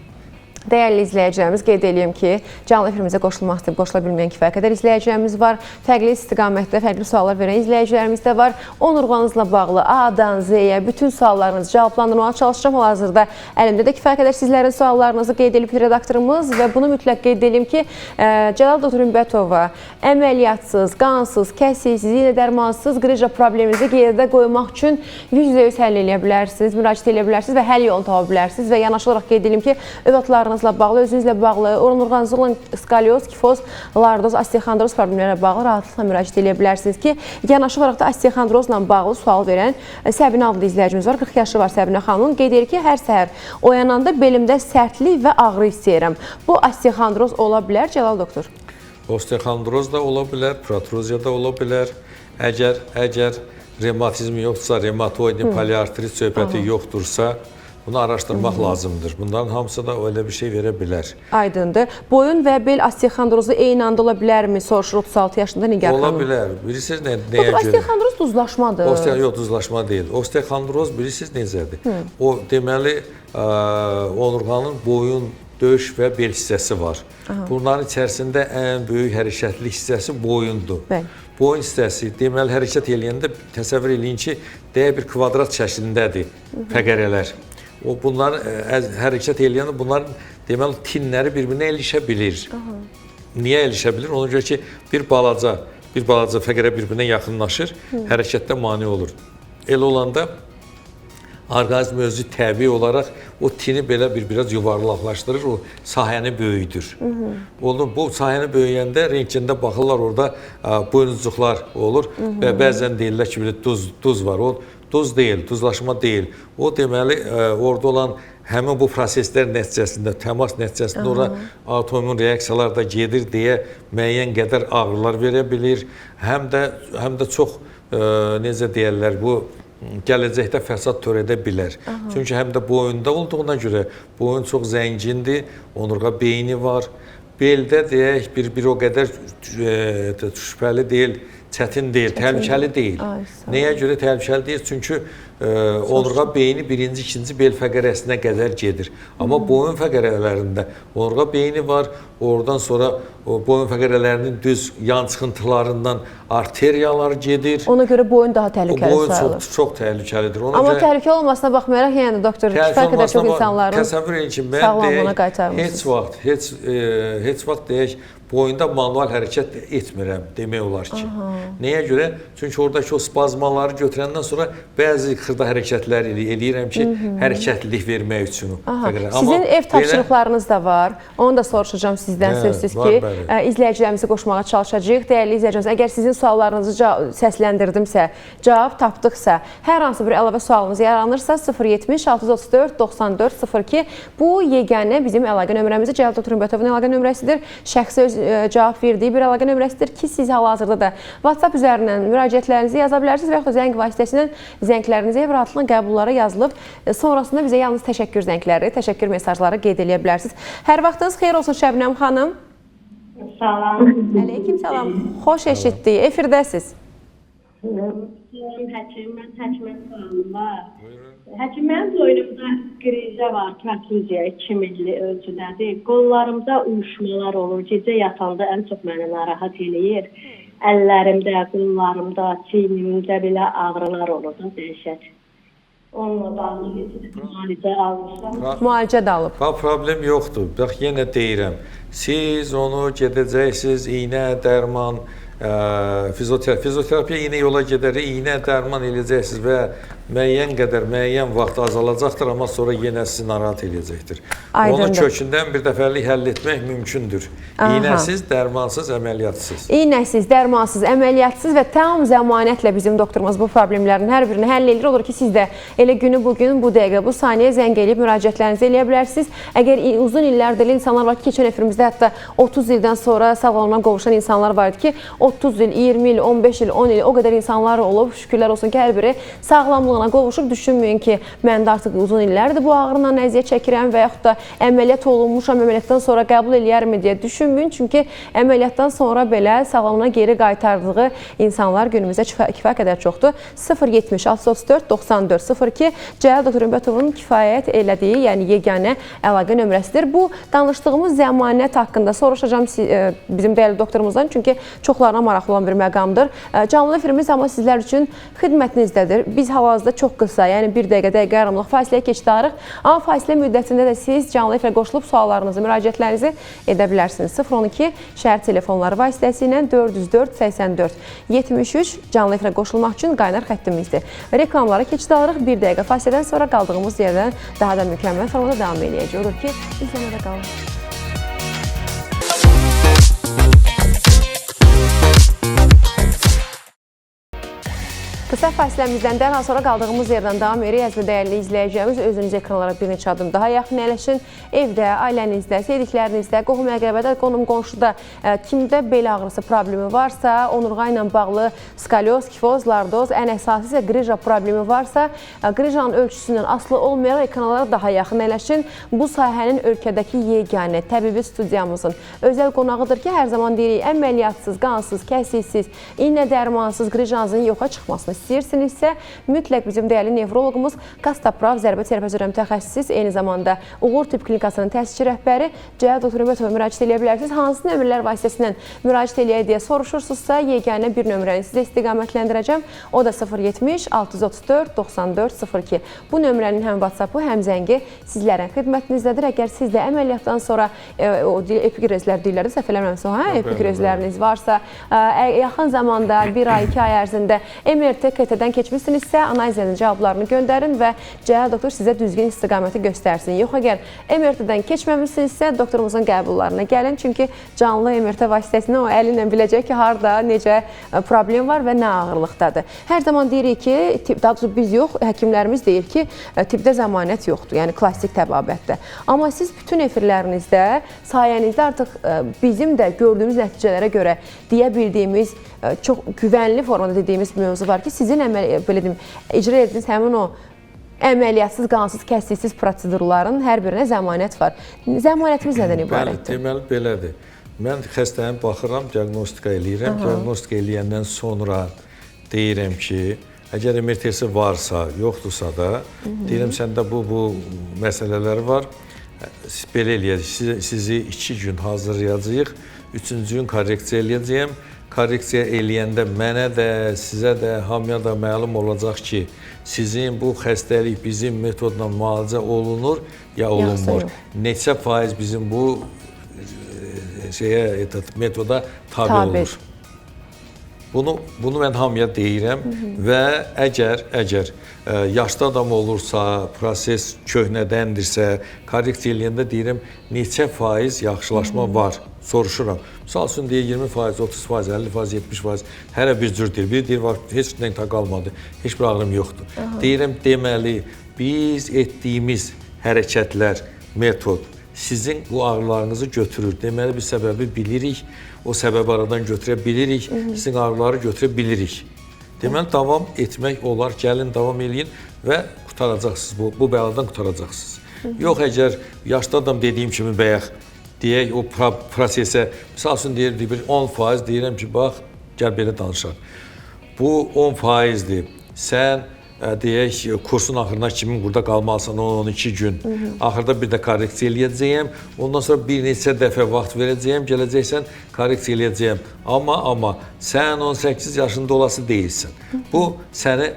Dəyərli izləyicilərimiz, qeyd eləyim ki, canlı efirimizə qoşulmaq istəyib, qoşula bilməyən kifayət qədər izləyicilərimiz var. Fərqli istiqamətdə fərqli suallar verən izləyicilərimiz də var. Onurğanızla bağlı A-dan Z-yə bütün suallarınızı cavablandırmağa çalışacağam. Hal-hazırda əlimdə də kifayət qədər sizlərin suallarınızı qeyd edib redaktorumuz və bunu mütləq qeyd edeyim ki, Cəlal Doktor Ümbətova əməliyyatsız, qansız, kəsiksiz, yenə dərmansız qrıja probleminizi qeydə qoymaq üçün 100% həll eləyə bilərsiniz, müraciət eləyə bilərsiniz və həll yolunu tapa bilərsiniz və yanaşı olaraq qeyd edeyim ki, övladlarınız suallarınızla bağlı, özünüzlə bağlı, onurğanızda olan skalyoz, kifoz, lardoz, osteoxondroz problemlərlə bağlı rahatlıqla müraciət edə bilərsiniz ki, yanaşı olaraq da osteoxondrozla bağlı sual verən Səbinə adlı izləyicimiz var. 40 yaşı var Səbinə xanımın. Qeyd edir ki, hər səhər oyananda belimdə sərtlik və ağrı hiss edirəm. Bu osteoxondroz ola bilər, Cəlal doktor? Osteoxondroz da ola bilər, protruziya da ola bilər. Əgər revmatizm yoxdursa, revmatoid poliartrit söhbəti yoxdursa, bunu araşdırmaq lazımdır. Bunların hamısı da öyle bir şey verə bilər. Aydındır. Boyun və bel osteoxondrozu eyni anda ola bilərmi? Soruşur 36 yaşında Nigar Ola xanım. bilər. Bilirsiniz nəyə görə? Osteoxondroz duzlaşmadır. Yox, duzlaşma deyil. Osteoxondroz bilirsiniz necədir? O deməli onurğanın boyun, döş və bel hissəsi var. Aha. Bunların içərisində ən böyük hərəkətli hissəsi boyundur. Bəli. Boyun hissəsi, deməli hərəkət eləyəndə təsəvvür eləyin ki, dəqiq bir kvadrat şəklindədir fəqərələr. O bunların hərəkət eləyəndə bunların deməli tinləri bir-birinə ilişə bilir. Aha. Niyə ilişə bilir? Ona görə ki, bir balaca fəqərə bir-birinə yaxınlaşır, hərəkətdə mane olur. Elə olanda orqanizm özü təbii olaraq o tini belə biraz yuvarlaqlaşdırır, o sahəni böyüdür. Olur, bu sahəni böyüyəndə rentgende baxırlar, orada boynuzcuqlar olur və bəzən deyirlər ki, duz var. O duz deyil, duzlaşma deyil. O deməli orada olan həmin bu proseslər nəticəsində, təmas nəticəsində ora autoimmun reaksiyalar da gedir deyə müəyyən qədər ağrılar verə bilir. Həm də çox necə deyərlər, bu gələcəkdə fəsad törədə bilər. Aha. Çünki həm də boyunda olduğuna görə boyun çox zəngindir, onurğa beyni var. Beldə deyək bir o qədər şübhəli deyil, çətin deyil, təhlükəli deyil. Ay, nəyə görə təhlükəli deyil? Çünki onurğa beyni birinci, ikinci bel fəqərəsinə qədər gedir. Amma boyun fəqərələrində onurğa beyni var, oradan sonra o boyun fəqərələrinin düz yan çıxıntılarından arteriyalar gedir. Ona görə boyun daha təhlükəli sayılır. Boyun çox təhlükəlidir. Ona amma görə, təhlükə olmasına baxmayaraq, yəni doktor, kifayət qədər çox insanların təsəvvür edin ki, mən deyək, heç vaxt deyək, boyunda manual hərəkət etmirəm demək olar ki. Aha. Nəyə görə? Çünki oradakı o spazmaları götürəndən sonra bəzi xırda hərəkətlər eləyirəm ki, hərəkətlilik vermək üçün. Sizin ev tapşırıqlarınız da var. Onu da soruşacağım sizdən sözsüz ki, izləyicilərimizi qoşmağa çalışacağıq. Dəyərli izləyicilərimiz, əgər sizin suallarınızı səsləndirdimsə, cavab tapdıqsa, hər hansı bir əlavə sualınız yaranırsa 070 634 94 02 bu yeganə bizim əlaqə nömrəmizdir. Cəlal Doktor Ümbətovun əlaqə nömrəsidir. Şəxsi öz cavab verdiyi bir əlaqə nömrəsidir ki, siz hal-hazırda da WhatsApp üzərindən müraciətlərinizi yaza bilərsiniz və yaxud da zəng vasitəsilə zənglərinizi rahatlıqla qəbullara yazılıb, sonrasında bizə yalnız təşəkkür zəngləri, təşəkkür mesajları qeyd eləyə bilərsiniz. Hər vaxtınız xeyir olsun Şəbnəm xanım. Salam. Əleykum salam. Xoş eşitdik. Efirdəsiz. Salam həkim, mən həkimə sualım var. Buyurun. Həkim, mənim boynumda qrizə var, protruziya 2 milli ölçüdədir. Qollarımda uyuşmalar olur. Gecə yatanda ən çox məni narahat eləyir. Əllərimdə, qollarımda, çiynimdə belə ağrılar olur da, dəhşət. Onunla bağlı müalicə almışam. Müalicə də alıb. Bax, problem yoxdur. Bax, yenə deyirəm. Siz onu gedəcəksiniz, iynə, dərman, fizioterapiya yenə yola gedərək iynə, dərman eləyəcəksiniz və müəyyən qədər, müəyyən vaxt azalacaqdır, amma sonra yenə sizi narahat eləyəcəkdir. Aydındır. Onu kökündən bir dəfəlik həll etmək mümkündür. Aha. İynəsiz, dərmansız, əməliyyyatsız. İynəsiz, dərmansız, əməliyyyatsız və tam zəmanətlə bizim doktorumuz bu problemlərin hər birini həll edir. Olur ki, siz də elə günü bugün, bu dəqiqə, bu saniyə zəng eləyib müraciətlərinizi eləyə bilərsiniz. Əgər uzun illərdir insanlar var ki, keçən efirimizdə hətta 30 ildən sonra sağlamlığına qovuşan insanlar var idi ki, 30 il, 20 il, 15 il, 10 il o qədər insanlar olub. Şükürlər olsun ki, hər biri sağlamlığına qovuşub. Düşünməyin ki, mən də artıq uzun illərdir bu ağrıyla əziyyət çəkirəm və yaxud da əməliyyat olunmuşam, əməliyyatdan sonra qəbul eləyərmi deyə düşünməyin. Çünki əməliyyatdan sonra belə sağlamlığına geri qaytardığı insanlar günümüzdə kifayət qədər çoxdur. 070 634 94 02 Cəlal Doktor Ümbətovun kifayət elədiyi, yəni yeganə əlaqə nömrəsidir. Bu danışdığımız zəmanət haqqında soruşacağım bizim dəyərli doktorumuzdan, çünki çoxlarına maraqlı olan bir məqamdır. Canlı efirimiz amma sizlər üçün xidmətinizdədir. Biz hal-hazırda Hal-hazırda çox qısa, yəni bir dəqiqə, dəqiqə yarımlıq fasiləyə keçid alırıq. Amma fasilə müddətində də siz canlı efirə qoşulub suallarınızı, müraciətlərinizi edə bilərsiniz. 012 şəhər telefonları vasitəsilə 404 84 73 canlı efirə qoşulmaq üçün qaynar xəttimizdir. Reklamlara keçid alırıq. Bir dəqiqə fasilədən sonra qaldığımız yerdən daha da mükəmməl formada davam eləyəcəyik. Odur ki, izləmədə qalın. Qısa fasiləmizdən dərhal sonra qaldığımız yerdən davam edirik. Əziz və dəyərli izləyicilərimiz, özünüz ekranlara bir neçə adım daha yaxın əyləşin. Evdə, ailənizdə, sevdiklərinizdə, qohum-əqrəbədə, qonum-qonşuda kimdə bel ağrısı problemi varsa, onurğa ilə bağlı skalyoz, kifoz, lardoz, ən əsası isə qrija problemi varsa, qrijanın ölçüsündən asılı olmayaraq ekranlara daha yaxın əyləşin. Bu sahənin ölkədəki yeganə təbibi studiyamızın özəl qonağıdır ki, hər zaman deyirik, əməliyyatsız, qansız, kəsiksiz, iynə dərmansız qrijanızın yoxa çıxmasını istəyirsinizsə, mütləq bizim dəyərli nevroloqumuz Kastaprav zərbə terapiyası üzrə mütəxəssis, eyni zamanda Uğur Tibb Klinikasının təsisçi rəhbəri Cəlal Doktor Ümətova müraciət eləyə bilərsiniz. Hansı nömrələr vasitəsilə müraciət eləyək deyə soruşursunuzsa, yeganə bir nömrəni sizə istiqamətləndirəcəm. O da 070 634 94 02. Bu nömrənin həm WhatsApp-ı, həm zəngi sizlərin xidmətinizdədir. Əgər siz də əməliyyatdan sonra o epikrezlər deyirlər, səhv eləmirəmsə, hə, epikrezləriniz varsa, yaxın zamanda bir ay, 2 ay ərzində MRT, KT-dən keçmişsinizsə, analizlərin cavablarını göndərin və Cəlal doktor sizə düzgün istiqaməti göstərsin. Yox, əgər MRT-dən keçməmişsinizsə, doktorumuzun qəbullarına gəlin. Çünki canlı MRT vasitəsilə o əli ilə biləcək ki, harda, necə problem var və nə ağırlıqdadır. Hər zaman deyirik ki, daha doğrusu biz yox, həkimlərimiz deyir ki, tibbdə zəmanət yoxdur, yəni klassik təbabətdə. Amma siz bütün efirlərinizdə, sayənizdə artıq bizim də gördüyümüz nəticələrə görə deyə bildiyimiz, çox güvənli formada dediyimiz mövzu var ki, sizin belə deyim, icra etdiyiniz həmin o əməliyyatsız, qansız, kəsiksiz prosedurların hər birinə zəmanət var. Zəmanətimiz nədən ibarətdir? Bəli, deməli belədir. Mən xəstəyə baxıram, diaqnostika eləyirəm. Diaqnostika eləyəndən sonra deyirəm ki, əgər MRT-si varsa, yoxdursa da, deyirəm səndə bu məsələlər var. Belə eləyəcək, sizi 2 gün hazırlayacağıq, 3-cü gün korreksiya eləyəcəyəm. Korreksiya eləyəndə mənə də, sizə də, hamıya da məlum olacaq ki, sizin bu xəstəlik bizim metodla müalicə olunur ya olunmur. Neçə faiz bizim bu metoda tabi olur. Bunu mən hamıya deyirəm və əgər yaşlı adam olursa, proses köhnədəndirsə, korreksiya eləyəndə deyirəm, neçə faiz yaxşılaşma var, soruşuram. Misal üçün deyir 20%, 30%, 50%, 70%, hərə bir cür deyir. Bir deyir, heç nə qalmadı, heç bir ağrım yoxdur. Deyirəm, deməli, biz etdiyimiz hərəkətlər, metod sizin bu ağrılarınızı götürür. Deməli, biz səbəbi bilirik, o səbəbi aradan götürə bilirik, sizin ağrıları götürə bilirik. Deməli, davam etmək olar, gəlin, davam eləyin və qurtaracaqsınız, bu bəladan qurtaracaqsınız. Yox, əgər yaşlı adam dediyim kimi bayaq, deyək o prosesə, misal üçün deyir, bir 10% deyirəm ki, bax, gəl belə danışaq. Bu 10%-dir. Sən deyək, kursun axırına kimi burada qalmalısan 10-12 gün. Axırda bir də korreksiya eləyəcəyəm. Ondan sonra bir neçə dəfə vaxt verəcəyəm, gələcəksən, korreksiya eləyəcəyəm. Amma sən 18 yaşında olası deyilsən. Bu, səni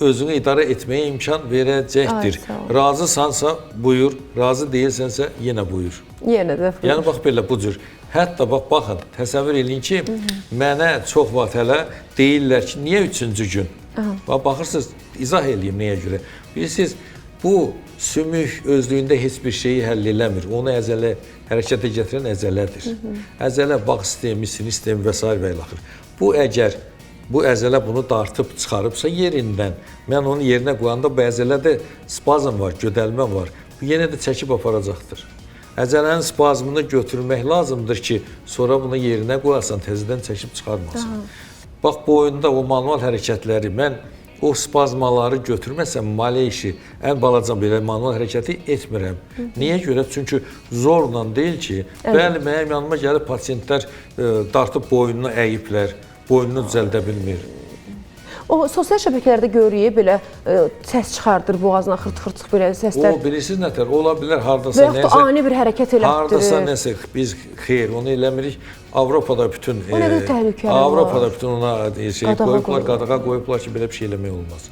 özünü idarə etməyə imkan verəcəkdir. Razısansa buyur, razı deyilsənsə yenə buyur. Yenə də buyur. Yəni, bax belə bu cür. Hətta bax, baxın, təsəvvür eləyin ki, mənə çox vaxt hələ deyirlər ki, niyə 3-cü gün? Bax, baxırsınız, izah eləyim nəyə görə. Bilirsiniz, bu sümük özlüyündə heç bir şeyi həll eləmir. Onu əzələ, hərəkətə gətirən əzələdir. Əzələ, bağ sistemi, sinir sistemi və s. və ilaxır. Bu, əgər bu əzələ bunu dartıb çıxarıbsa yerindən, mən onu yerinə qoyanda bu əzələdə spazm var, gödəlmə var. Bu, yenə də çəkib aparacaqdır. Əzələnin spazmını götürmək lazımdır ki, sonra bunu yerinə qoyasan, təzədən çəkib çıxarmasın. Bax, boyunda o manual hərəkətləri, mən o spazmaları götürməsəm, maleyşi, ən balaca belə manual hərəkəti etmirəm. Niyə görə? Çünki zorla deyil ki, bəli, mənim yanıma gəlib pasiyentlər dartıb boynunu əyiblər, boynunu düzəldə bilmir. O, sosial şəbəkələrdə görürük, belə səs çıxardır boğazına, xırt-xırt belə səslər. O, bilirsiniz nətər, ola bilər haradasa nəsə. Və yaxud da ani bir hərəkət elətdirir. Haradasa nəsə, biz xeyr, onu eləmirik. Avropada bütün, o nə qədər təhlükəli var. Avropada bütün ona şey qoyublar, qadağa qoyublar ki, belə bir şey eləmək olmaz.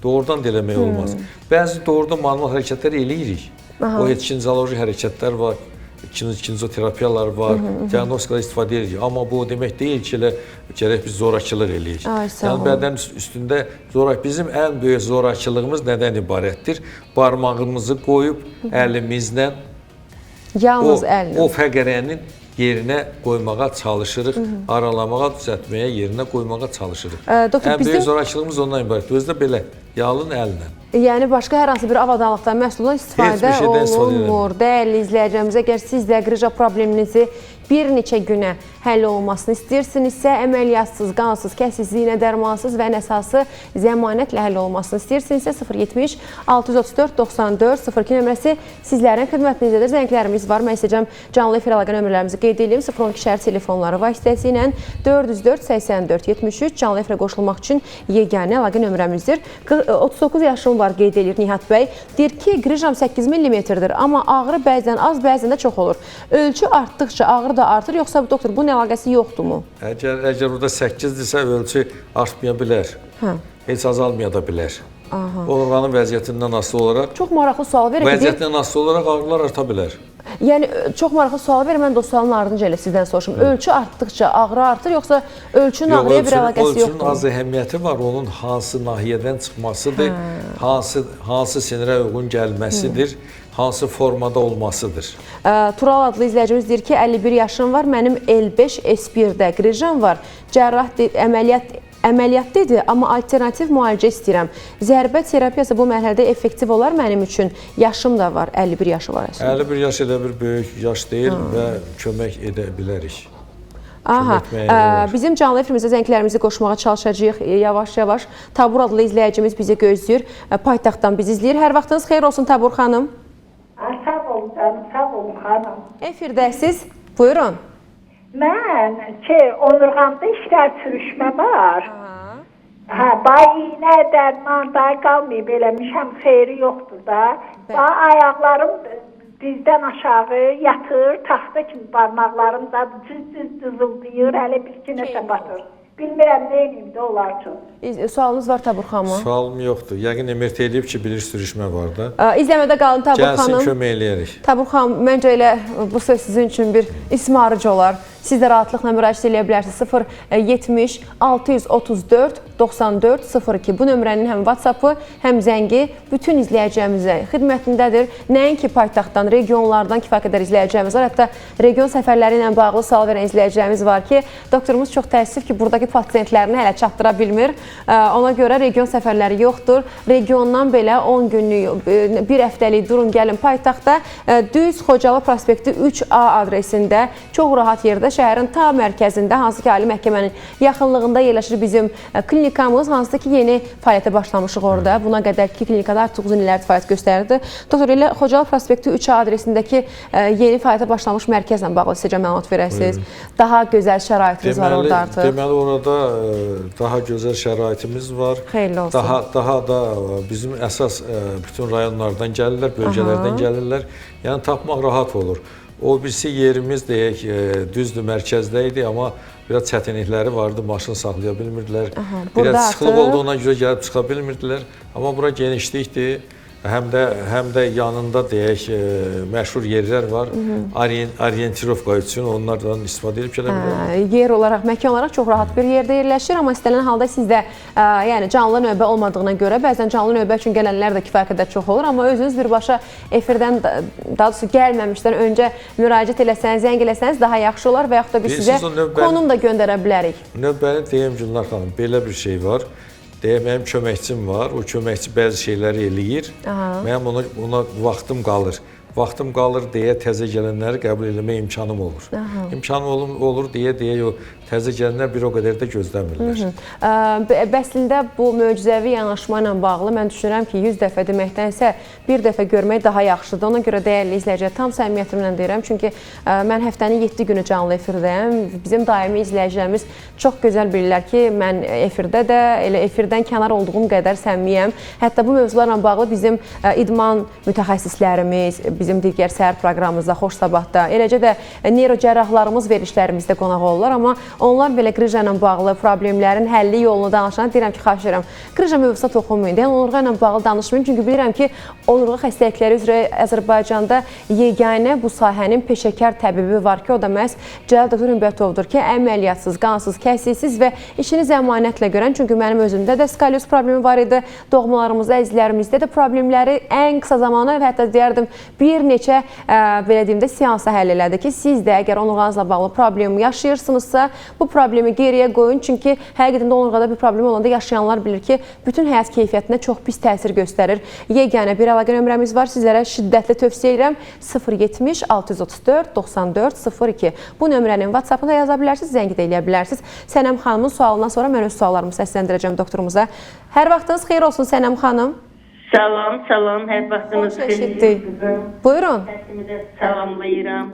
Doğrudan da eləmək olmaz. Bəzi doğrudan manual hərəkətlər eləyirik. O heç kinezoloji hərəkətlər var, kinezoterapiyalar var, diaqnostikalar istifadə edirik. Amma bu o demək deyil ki, elə gərək biz zorakılıq eləyik. Yəni bədən üstündə bizim ən böyük zorakılığımız nədən ibarətdir? Barmağımızı qoyub əlimizlə yalnız əllə o fəqərənin yerinə qoymağa çalışırıq, aralamağa, düzəltməyə, yerinə qoymağa çalışırıq. Doktor, ən böyük zorakılığımız ondan ibarətdir. Özü də belə, yalın əllə. Yəni başqa hər hansı bir avadanlıqdan, məhsuldan istifadə olunmur. Dəyərli izləyicilərimizə, əgər siz də qrıja probleminizi bir neçə günə həll olunmasını istəyirsinizsə, əməliyyatsız, qansız, kəsiksiz, iynə dərmansız və ən əsası zəmanətlə həll olunmasını istəyirsinizsə 070 634 94 02 nömrəsi sizlərin xidmətinizdədir. Zənglərimiz var. Mən istəyəcəm canlı efir əlaqə nömrələrimizi qeyd edeyim. 012 şəhər telefonları vasitəsilə 404 84 73 canlı efirə qoşulmaq üçün yeganə əlaqə nömrəmizdir. 39 yaşım var qeyd edir Nihat bəy. Deyir ki, qrıjam 8 millimetrdir, amma ağrı bəzən az, bəzən də çox olur. Ölçü artdıqca ağrı da artır, yoxsa doktor bunun əlaqəsi yoxdurmu? Əgər orada 8-dirsə ölçü artmaya bilər. Heç azalmaya da bilər. Orqanın vəziyyətindən asılı olaraq. Çox maraqlı sual verir. Vəziyyətindən asılı olaraq ağrılar arta bilər. Yəni çox maraqlı sual verir. Mən də o sualın ardınca elə sizdən soruşum. Ölçü artdıqca ağrı artır, yoxsa ölçünün ağrıya bir əlaqəsi yoxdur? Ölçünün az əhəmiyyəti var. Onun hansı nahiyədən çıxmasıdır, hansı sinirə uyğun gəlməsidir, hansı formada olmasıdır. Tural adlı izləyicimiz deyir ki, 51 yaşım var, mənim L5 S1-də qrıjam var. Cərrah əməliyyat dedi, amma alternativ müalicə istəyirəm. Zərbə terapiyası bu mərhələdə effektiv olar mənim üçün. Yaşım da var, 51 yaşı var əslində. 51 yaş elə bir böyük yaş deyil və kömək edə bilərik. Aha, bizim canlı efirimizə zənglərimizi qoşmağa çalışacağıq yavaş-yavaş. Tabur adlı izləyicimiz bizi gözləyir, paytaxtdan bizi izləyir. Hər vaxtınız xeyir olsun Tabur xanım. Sağ olun canım, sağ olun xanım. Efirdəsiz, buyurun. Mən ki, onurğamda işlər sürüşmə var. Hə, bay iynə, dərman, day qalmayıb eləmişəm, xeyri yoxdur da. Ba, ayaqlarım dizdən aşağı yatır, taxta kimi barmaqlarım da cız-cız cızıldayır, hələ bir ki nəsə batır. Bilmirəm, nə eləyim də olar üçün. Sualınız var Tabur xanım? Sualım yoxdur. Yəqin MRT eləyib ki, bilir sürüşmə var da. İzləmədə qalın Tabur xanım. Gəlsin, kömək eləyərik. Tabur xanım, məncə elə bu söz sizin üçün bir ismarıcı olar. Siz də rahatlıqla müraciət eləyə bilərsiniz. 070 634 94 02. Bu nömrənin həm WhatsApp-ı, həm zəngi bütün izləyəcəyimizə xidmətindədir. Nəinki paytaxtdan, regionlardan kifayət qədər izləyəcəyimiz var. Hətta region səfərləri ilə bağlı sual verən izləyəcəyimiz var ki, doktorumuz çox təəssüf ki, buradakı pasiyentlərini hələ çatdıra bilmir. Ona görə region səfərləri yoxdur. Regiondan belə 10 günlük, bir həftəlik durun, gəlin paytaxtda. Düz Xocalı prospekti 3A adresində çox rahat yerdə, şəhərin ta mərkəzində, hansı ki, Ali Məhkəmənin yaxınlığında yerləşir bizim klinikamız, hansı ki, yeni fəaliyyətə başlamışıq orada. Buna qədər ki, klinikada artıq uzun illərdir fəaliyyət göstərirdi. Doktor, elə Xocalı prospekti 3A adresindəki yeni fəaliyyətə başlamış mərkəzlə bağlı sizcə məlumat verəsiniz. Daha gözəl şəraitiniz var orada artıq. Deməli, orada daha gözəl şəraitimiz var. Xeyirli olsun. Daha da bizim əsas bütün rayonlardan gəlirlər, bölgələrdən gəlirlər. Yəni, tapmaq rahat olur. O birisi yerimiz deyək, düzdür, mərkəzdə idi, amma biraz çətinlikləri vardı, maşın saxlaya bilmirdilər. Biraz sıxlıq olduğuna görə gəlib çıxa bilmirdilər. Amma bura genişlikdir. Həm də yanında deyək, məşhur yerlər var. Orientirovka üçün onlardan istifadə edib gələ bilərlər. Yer olaraq, məkan olaraq çox rahat bir yerdə yerləşir, amma istənilən halda siz də yəni canlı növbə olmadığına görə bəzən canlı növbə üçün gələnlər də kifayət qədər çox olur, amma özünüz birbaşa efirdən, daha doğrusu gəlməmişdən öncə müraciət eləsəniz, zəng eləsəniz daha yaxşı olar və yaxud da biz sizə konum da göndərə bilərik. Növbəni deyim Gülnar xanım, belə bir şey var. Deyə, mənim köməkçim var, o köməkçi bəzi şeyləri eləyir, mənim ona vaxtım qalır. Vaxtım qalır deyə təzə gələnləri qəbul eləmək imkanım olur. İmkanım olur deyə o təzə gələnlər bir o qədər də gözləmirlər. Əslində bu möcüzəvi yanaşma ilə bağlı mən düşünürəm ki, 100 dəfə deməkdənsə bir dəfə görmək daha yaxşıdır. Ona görə dəyərli izləyicilər, tam səmimiyyətimlə deyirəm. Çünki mən həftənin 7 günü canlı efirdəyəm. Bizim daimi izləyicilərimiz çox gözəl bilirlər ki, mən efirdə də elə efirdən kənar olduğum qədər səmimiyəm. Hətta bu mövzularla bağlı bizim idman mütəxəssislərimiz, bizim digər səhər proqramımızda, Xoş Sabahda, eləcə də neyrocərrahlarımız verilişlərimizdə qonaq olurlar. Amma Onlar belə qrıja ilə bağlı problemlərin həlli yolunu danışanda deyirəm ki, xahiş edirəm, qrıja mövzusuna toxunmayın. Yəni onurğa ilə bağlı danışmayın. Çünki bilirəm ki, onurğa xəstəlikləri üzrə Azərbaycanda yeganə bu sahənin peşəkar təbibi var ki, o da məhz Cəlal Doktor Hümbətovdur ki, əməliyyatsız, qansız, kəsiksiz və işini zəmanətlə görən. Çünki mənim özümdə də skalyoz problemi var idi. Doğmalarımızda, əzizlərimizdə də problemləri ən qısa zamana və hətta deyərdim bir neçə belə deyim də seansa həll elədi ki, siz də əgər onurğanızla bağlı problemi yaşayırsınızsa, bu problemi geriyə qoyun. Çünki həqiqətən də onurğada bir problem olanda yaşayanlar bilir ki, bütün həyat keyfiyyətinə çox pis təsir göstərir. Yeganə bir əlaqə nömrəmiz var. Sizlərə şiddətli tövsiyə edirəm. 070 634 94 02. Bu nömrənin WhatsApp-ına da yaza bilərsiniz, zəng də eləyə bilərsiniz. Sənəm xanımın sualından sonra mən öz suallarımı səsləndirəcəm doktorumuza. Hər vaxtınız xeyir olsun Sənəm xanım. Salam, salam. Hər vaxtınız Xoş eşitdik. Buyurun. Həkimi də salamlayıram.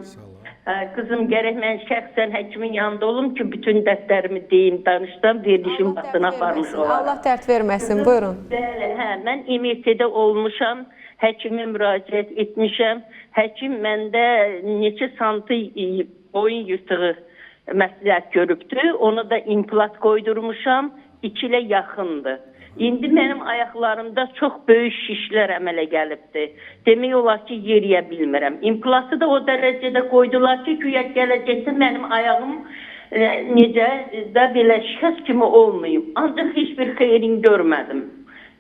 Qızım, gərək mən şəxsən həkimin yanında olum ki, bütün dərdlərimi deyim, danışsam, verilişin vaxtına aparmış olaram. Allah dərd verməsin. Buyurun. Bəli, hə, mən MRT-də olmuşam, həkimə müraciət etmişəm. Həkim məndə neçə santı boyun yırtığı məsləhət görübdü. Ona da implant qoydurmuşam, 2 ilə yaxındır. İndi mənim ayaqlarımda çox böyük şişlər əmələ gəlibdi. Demək olar ki, yeriyə bilmirəm. İmplantı da o dərəcədə qoydular ki, güya gələcəkdə mənim ayağım necə də belə şəxs kimi olmayıb. Ancaq heç bir xeyrin görmədim.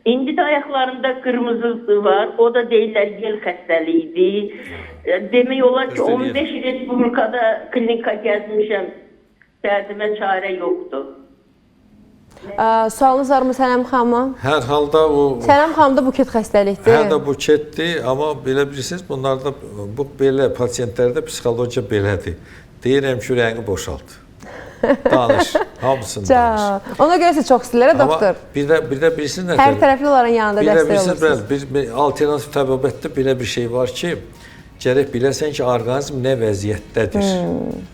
İndi də ayaqlarımda qırmızı var. O da deyirlər yel xəstəliyidir. Demək olar ki, 15 respublikada klinika gəzmişəm. Dərdimə çarə yoxdur. Sualınız varmı Sənəm xanıma? Hər halda o... Sənəm xanım da buket xəstəlikdir. Hə də buketdir, amma belə bilirsiniz, bunlarda, bu belə pasientlərdə psixologiya belədir. Deyirəm ki, ürəyini boşalt. Danış, hamısını danış. Ona görə siz çox istəyirlər, doktor. Amma bir də bilirsiniz nə? Hər tərəfli onların yanında dəstək olursunuz. Bir alternativ təbabətdə belə bir şey var ki, gərək biləsən ki, orqanizm nə vəziyyətdədir.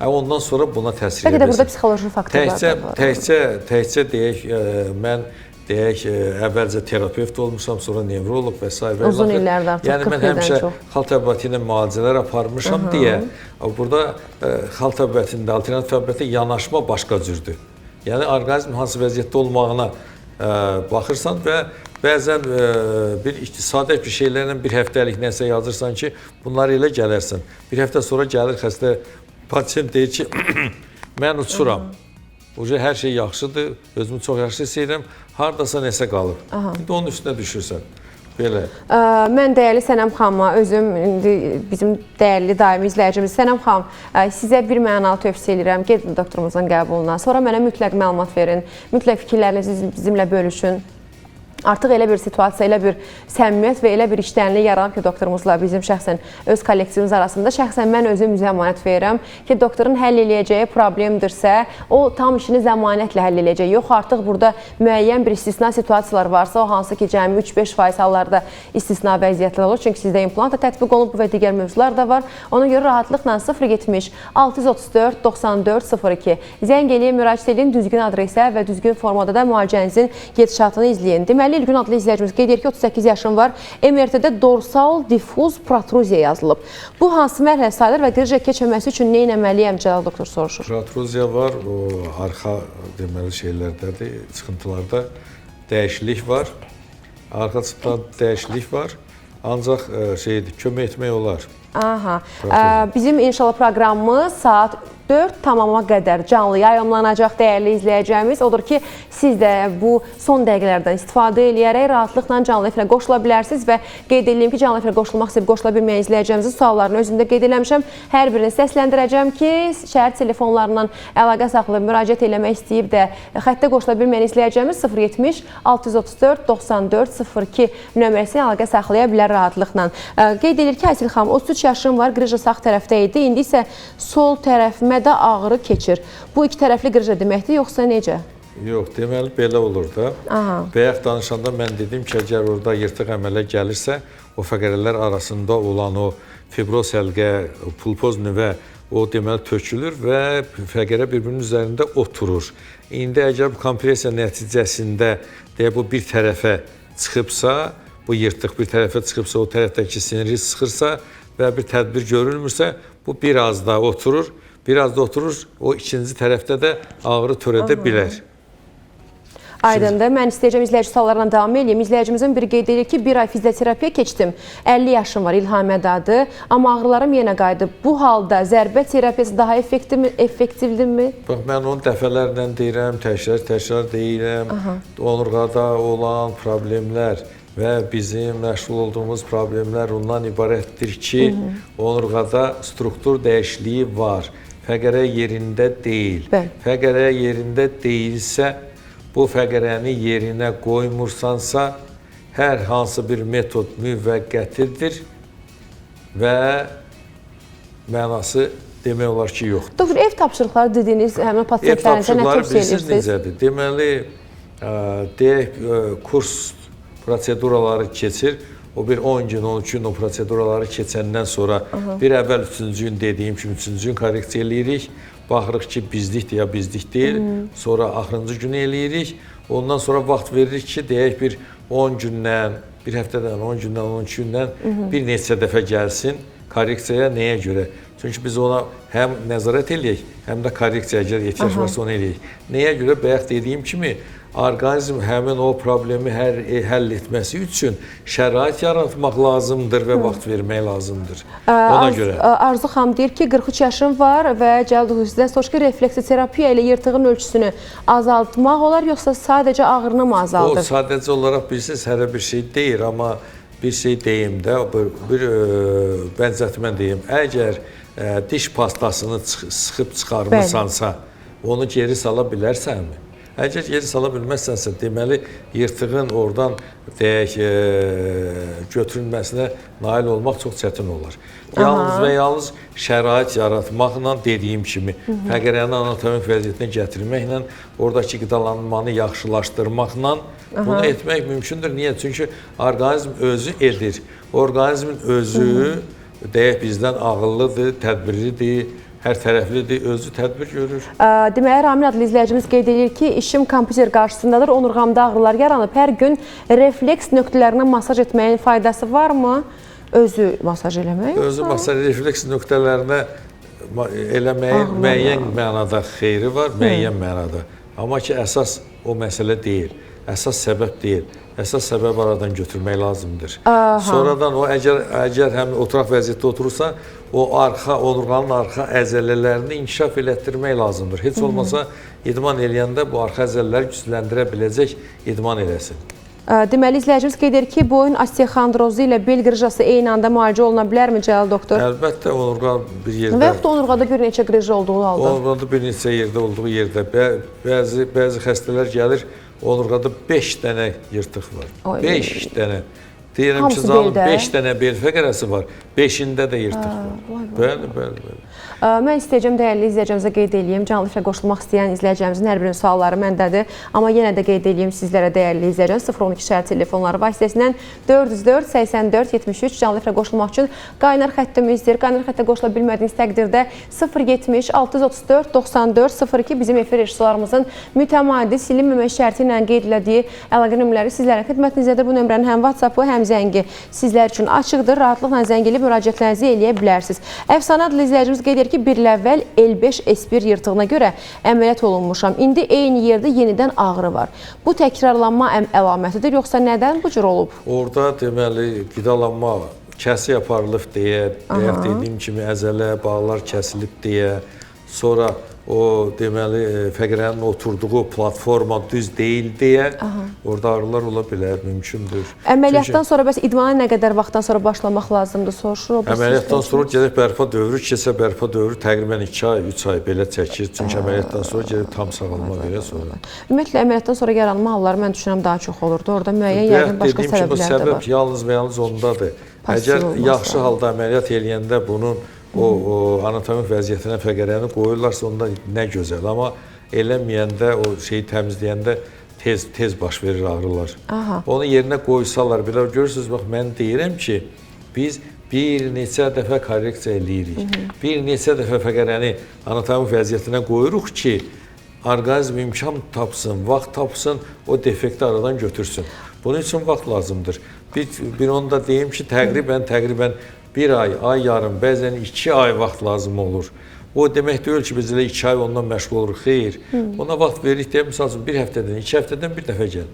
Ondan sonra buna təsir edirsən. Bəlkə də burada psixoloji faktorlar da var. Təkcə deyək, mən deyək, əvvəlcə terapevt olmuşam, sonra nevroloq və s. Uzun illərdə artıq, yəni, mən həmişə xalq təbabəti ilə müalicələr aparmışam deyə, burada xalq təbabətində, alternativ təbabətdə yanaşma başqa cürdür. Yəni, orqanizm hansı vəziyyətdə olmağına baxırsan və bəzən bir sadə bir şeylərlə bir həftəlik nəsə yazırsan ki, bunları elə gələrsən. Bir həftə sonra gəlir xəstə, pasient deyir ki, mən uçuram. Uca hər şey yaxşıdır, özümü çox yaxşı hiss edirəm, haradasa nəsə qalıb. İndi onun üstünə düşürsən. Belə. Mən dəyərli Sənəm xanıma, özüm indi bizim dəyərli daimi izləyicimiz Sənəm xanım, sizə bir mənalı tövsiyə edirəm, gedin doktorumuzun qəbuluna. Sonra mənə mütləq məlumat verin, mütləq fikirlərinizi bizimlə bölüşün. Artıq elə bir situasiya, elə bir səmimiyyət və elə bir işlənlik yaranıb ki, doktorumuzla bizim şəxsən öz kollektivimiz arasında şəxsən mən özüm zəmanət verirəm ki, doktorun həll eləyəcəyi problemdirsə, o tam işini zəmanətlə həll eləyəcək. Yox, artıq burada müəyyən bir istisna situasiyalar varsa, o hansı ki, cəmi 3-5% hallarda istisna vəziyyətlər olur. Çünki sizdə implant da tətbiq olunub və digər mövzular da var. Ona görə rahatlıqla 070 634 94 02 zəng eləyin, müraciət eləyin, düzgün adresə və düzgün formada da müalicənizin gedişatını izləyin. Deməli, İlgün adlı izləyicimiz qeyd edir ki, 38 yaşım var. MRT-də dorsal difuz protruziya yazılıb. Bu hansı mərhələ sayılır və qrıja keçməməsi üçün nə etməliyəm? Cəlal doktor soruşur. Protruziya var, o arxa deməli şeylərdədir, çıxıntılarda dəyişiklik var. Arxa çıxıntılarda dəyişiklik var. Ancaq şeydir, kömək etmək olar. Aha. Bizim inşallah proqramımız saat 4 tamama qədər canlı yayımlanacaq dəyərli izləyəcəyimiz. Odur ki, siz də bu son dəqiqələrdən istifadə eləyərək rahatlıqla canlı efirə qoşula bilərsiniz və qeyd edeyim ki, canlı efirə qoşulmaq istəyib qoşula bilməyən izləyəcəyimizin suallarını özümdə qeyd eləmişəm. Hər birini səsləndirəcəm ki, şəhər telefonlarından əlaqə saxlayıb müraciət eləmək istəyib də xəttə qoşula bilməyən izləyəcəyimiz 070 634 94 02 nömrəsi əlaqə saxlaya bilər rahatlıqla. Qeyd edir ki, Aysil xanım, 33 yaşım var, qrıja sağ tərəfdə idi, indi isə sol tərəfimə də ağrı keçir. Bu iki tərəfli qrıja deməkdir, yoxsa necə? Yox, deməli belə olur da. Bayaq danışanda mən dedim ki, əgər orada yırtıq əmələ gəlirsə, o fəqərələr arasında olan o fibroz həlqə, pulpoz nüvə, o deməli tökülür və fəqərə bir-birinin üzərində oturur. İndi əgər bu kompressiya nəticəsində deyə bu bir tərəfə çıxıbsa, bu yırtıq bir tərəfə çıxıbsa, o tərəfdəki siniri sıxırsa və bir tədbir görülmürsə, bu biraz da oturur. Biraz da oturur, o ikinci tərəfdə də ağrı törədə bilər. Aydındır. Mən istəyəcəm izləyici suallarla davam eləyim. İzləyicimizin biri qeyd edir ki, bir ay fizioterapiya keçdim. 50 yaşım var, İlhamə adı. Amma ağrılarım yenə qayıdıb. Bu halda zərbə terapiyası daha effektivdirmi? Bax, mən onu dəfələrlə deyirəm, təkrar deyirəm. Aha. Onurğada olan problemlər və bizim məşğul olduğumuz problemlər ondan ibarətdir ki, onurğada struktur dəyişikliyi var. Fəqərə yerində deyil. Bəli. Fəqərə yerində deyilsə, bu fəqərəni yerinə qoymursansa, hər hansı bir metod müvəqqətidir və mənası demək olar ki, yoxdur. Doktor, ev tapşırıqları dediyiniz həmin pasientlərinizə nə tövsiyə edirsiniz? Ev tapşırıqları bilirsiniz necədir? Deməli, deyək, kurs proseduraları keçir. O bir 10 gün, 12 gün o proseduraları keçəndən sonra bir əvvəl üçüncü gün dediyim kimi üçüncü gün korreksiya eləyirik. Baxırıq ki, bizlikdir ya bizlik deyil. Sonra axırıncı günü eləyirik. Ondan sonra vaxt veririk ki, deyək bir 10 gündən, bir həftədən, 10 gündən, 12 gündən bir neçə dəfə gəlsin korreksiyaya nəyə görə? Çünki biz ona həm nəzarət eləyək, həm də korreksiya əgər ehtiyac varsa onu eləyək. Nəyə görə? Bayaq dediyim kimi, orqanizm həmin o problemi həll etməsi üçün şərait yaratmaq lazımdır və vaxt vermək lazımdır. Ona görə. Arzu xanım deyir ki, 43 yaşım var və Cəlil doktor sizdən soruşur ki, refleksoterapiya ilə yırtığın ölçüsünü azaltmaq olar, yoxsa sadəcə ağrını mı azaldır? O sadəcə olaraq bilirsiniz, hərə bir şey deyir, amma bir şey deyim də, bir bənzətmə deyim. Əgər diş pastasını sıxıb çıxarmısansa, onu geri sala bilərsənmi? Əgər geri sala bilməzsənsə, deməli, yırtığın oradan deyək, götürülməsinə nail olmaq çox çətin olar. Yalnız və yalnız şərait yaratmaqla, dediyim kimi, fəqərəni anatomik vəziyyətinə gətirməklə, oradakı qidalanmanı yaxşılaşdırmaqla bunu etmək mümkündür. Niyə? Çünki orqanizm özü edir. Orqanizmin özü, deyək, bizdən ağıllıdır, tədbirlidir, hər tərəflidir, özü tədbir görür. Deməli, Ramil adlı izləyicimiz qeyd edir ki, işim kompüter qarşısındadır, onurğamda ağrılar yaranıb. Hər gün refleks nöqtələrinə masaj etməyin faydası varmı? Özü masaj eləmək? Özü masaj, refleks nöqtələrinə eləməyin müəyyən mənada xeyri var, müəyyən mənada. Amma ki, əsas o məsələ deyil, əsas səbəb deyil. Əsas səbəb aradan götürmək lazımdır. Sonradan o, əgər həm oturaq vəziyyətdə oturursa, o arxa, onurğanın arxa əzələlərini inkişaf elətdirmək lazımdır. Heç olmasa idman eləyəndə bu arxa əzələləri gücləndirə biləcək idman eləsin. Deməli, izləyicimiz qeyd edir ki, boyun osteoxondrozu ilə bel qrıjası eyni anda müalicə oluna bilərmi, Cəlil doktor? Əlbəttə, onurğa bir yerdə... Və yaxud da onurğada bir neçə qrıja olduğu halda. Onurğada bir neçə yerdə olduğu yerdə. Bəzi xəstələr gəlir, onurğada 5 dənə yırtıq var. 5 dənə. Deyirəm ki, zalım 5 dənə bel fəqərəsi var, 5-ində də yırtıq var. Bəli, bəli, bəli. Mən istəyəcəm, dəyərli izləyicimizə qeyd eləyim, canlı efirə qoşulmaq istəyən izləyicilərimizin hər birinin sualları məndədir. Amma yenə də qeyd eləyim sizlərə, dəyərli izləyicilər, 012 şəhər telefonları vasitəsilə 404 84 73 canlı efirə qoşulmaq üçün qaynar xəttimizdir. Qaynar xəttə qoşula bilmədiyiniz təqdirdə 070 634 94 02 bizim efir rejissorlarımızın mütəmadi silinməmək şərti ilə qeyd elədiyi əlaqə nömrələri sizlərin xidmətinizdədir. Bu nömrənin həm WhatsApp-ı, həm zəngi sizlər üçün açıqdır. Rahatlıqla zəng eləyib müraciətlərinizi eləyə bilərsiniz. Əfsanə adlı izləyicimiz qeyd edir ki, bir il əvvəl L5 S1 yırtığına görə əməliyyat olunmuşam. İndi eyni yerdə yenidən ağrı var. Bu təkrarlanma əlamətidir, yoxsa nədən bu cür olub? Orada deməli, qidalanma kəsi aparılıb deyə, dediyim kimi əzələ, bağlar kəsilib deyə, sonra o deməli fəqərənin oturduğu platforma düz deyil deyə orada ağrılar ola bilər, mümkündür. Əməliyyatdan sonra bəs idmana nə qədər vaxtdan sonra başlamaq lazımdır, soruşur o. Əməliyyatdan sonra gedək bərpa dövrü, keçsə bərpa dövrü təqribən 2 ay, 3 ay belə çəkir. Çünki əməliyyatdan sonra gedib tam sağalma verə sonra. Ümumiyyətlə, əməliyyatdan sonra yaranma halları mən düşünürəm daha çox olurdu. Orada müəyyən yəqin başqa səbəblər də var. Səbəb yalnız və yalnız ondadır. Əgər yaxşı halda əməliyyat eləyəndə bunun o anatomik vəziyyətinə fəqərəni qoyurlarsa onda nə gözəl, amma eləməyəndə, o şeyi təmizləyəndə tez baş verir ağrılar. Onu yerinə qoysalar, belə görürsünüz, bax, mən deyirəm ki, biz bir neçə dəfə korreksiya eləyirik. Bir neçə dəfə fəqərəni anatomik vəziyyətinə qoyuruq ki, orqanizm imkan tapsın, vaxt tapsın, o defekti aradan götürsün. Bunun üçün vaxt lazımdır. Bir onu da deyim ki, təqribən bir ay, ay yarım, bəzən 2 ay vaxt lazım olur. O demək deyil ki, biz elə 2 ay ondan məşğul oluruq. Xeyr. Ona vaxt veririk deyə, məsəl üçün, bir həftədən, 2 həftədən bir dəfə gəl.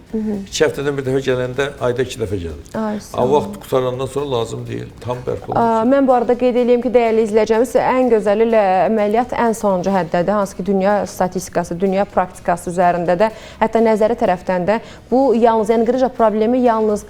2 həftədən bir dəfə gələndə ayda 2 dəfə gəlir. Ay, vaxt qutarandan sonra lazım deyil. Tam bərpa olunur. Mən bu arada qeyd eləyim ki, dəyərli izləyəcəyimiz, ən gözəli ilə əməliyyat ən sonuncu həddədir. Hansı ki, dünya statistikası, dünya praktikası üzərində də, hətta nəzəri tərəfdən də bu yalnız, yəni qrıja problemi yalnız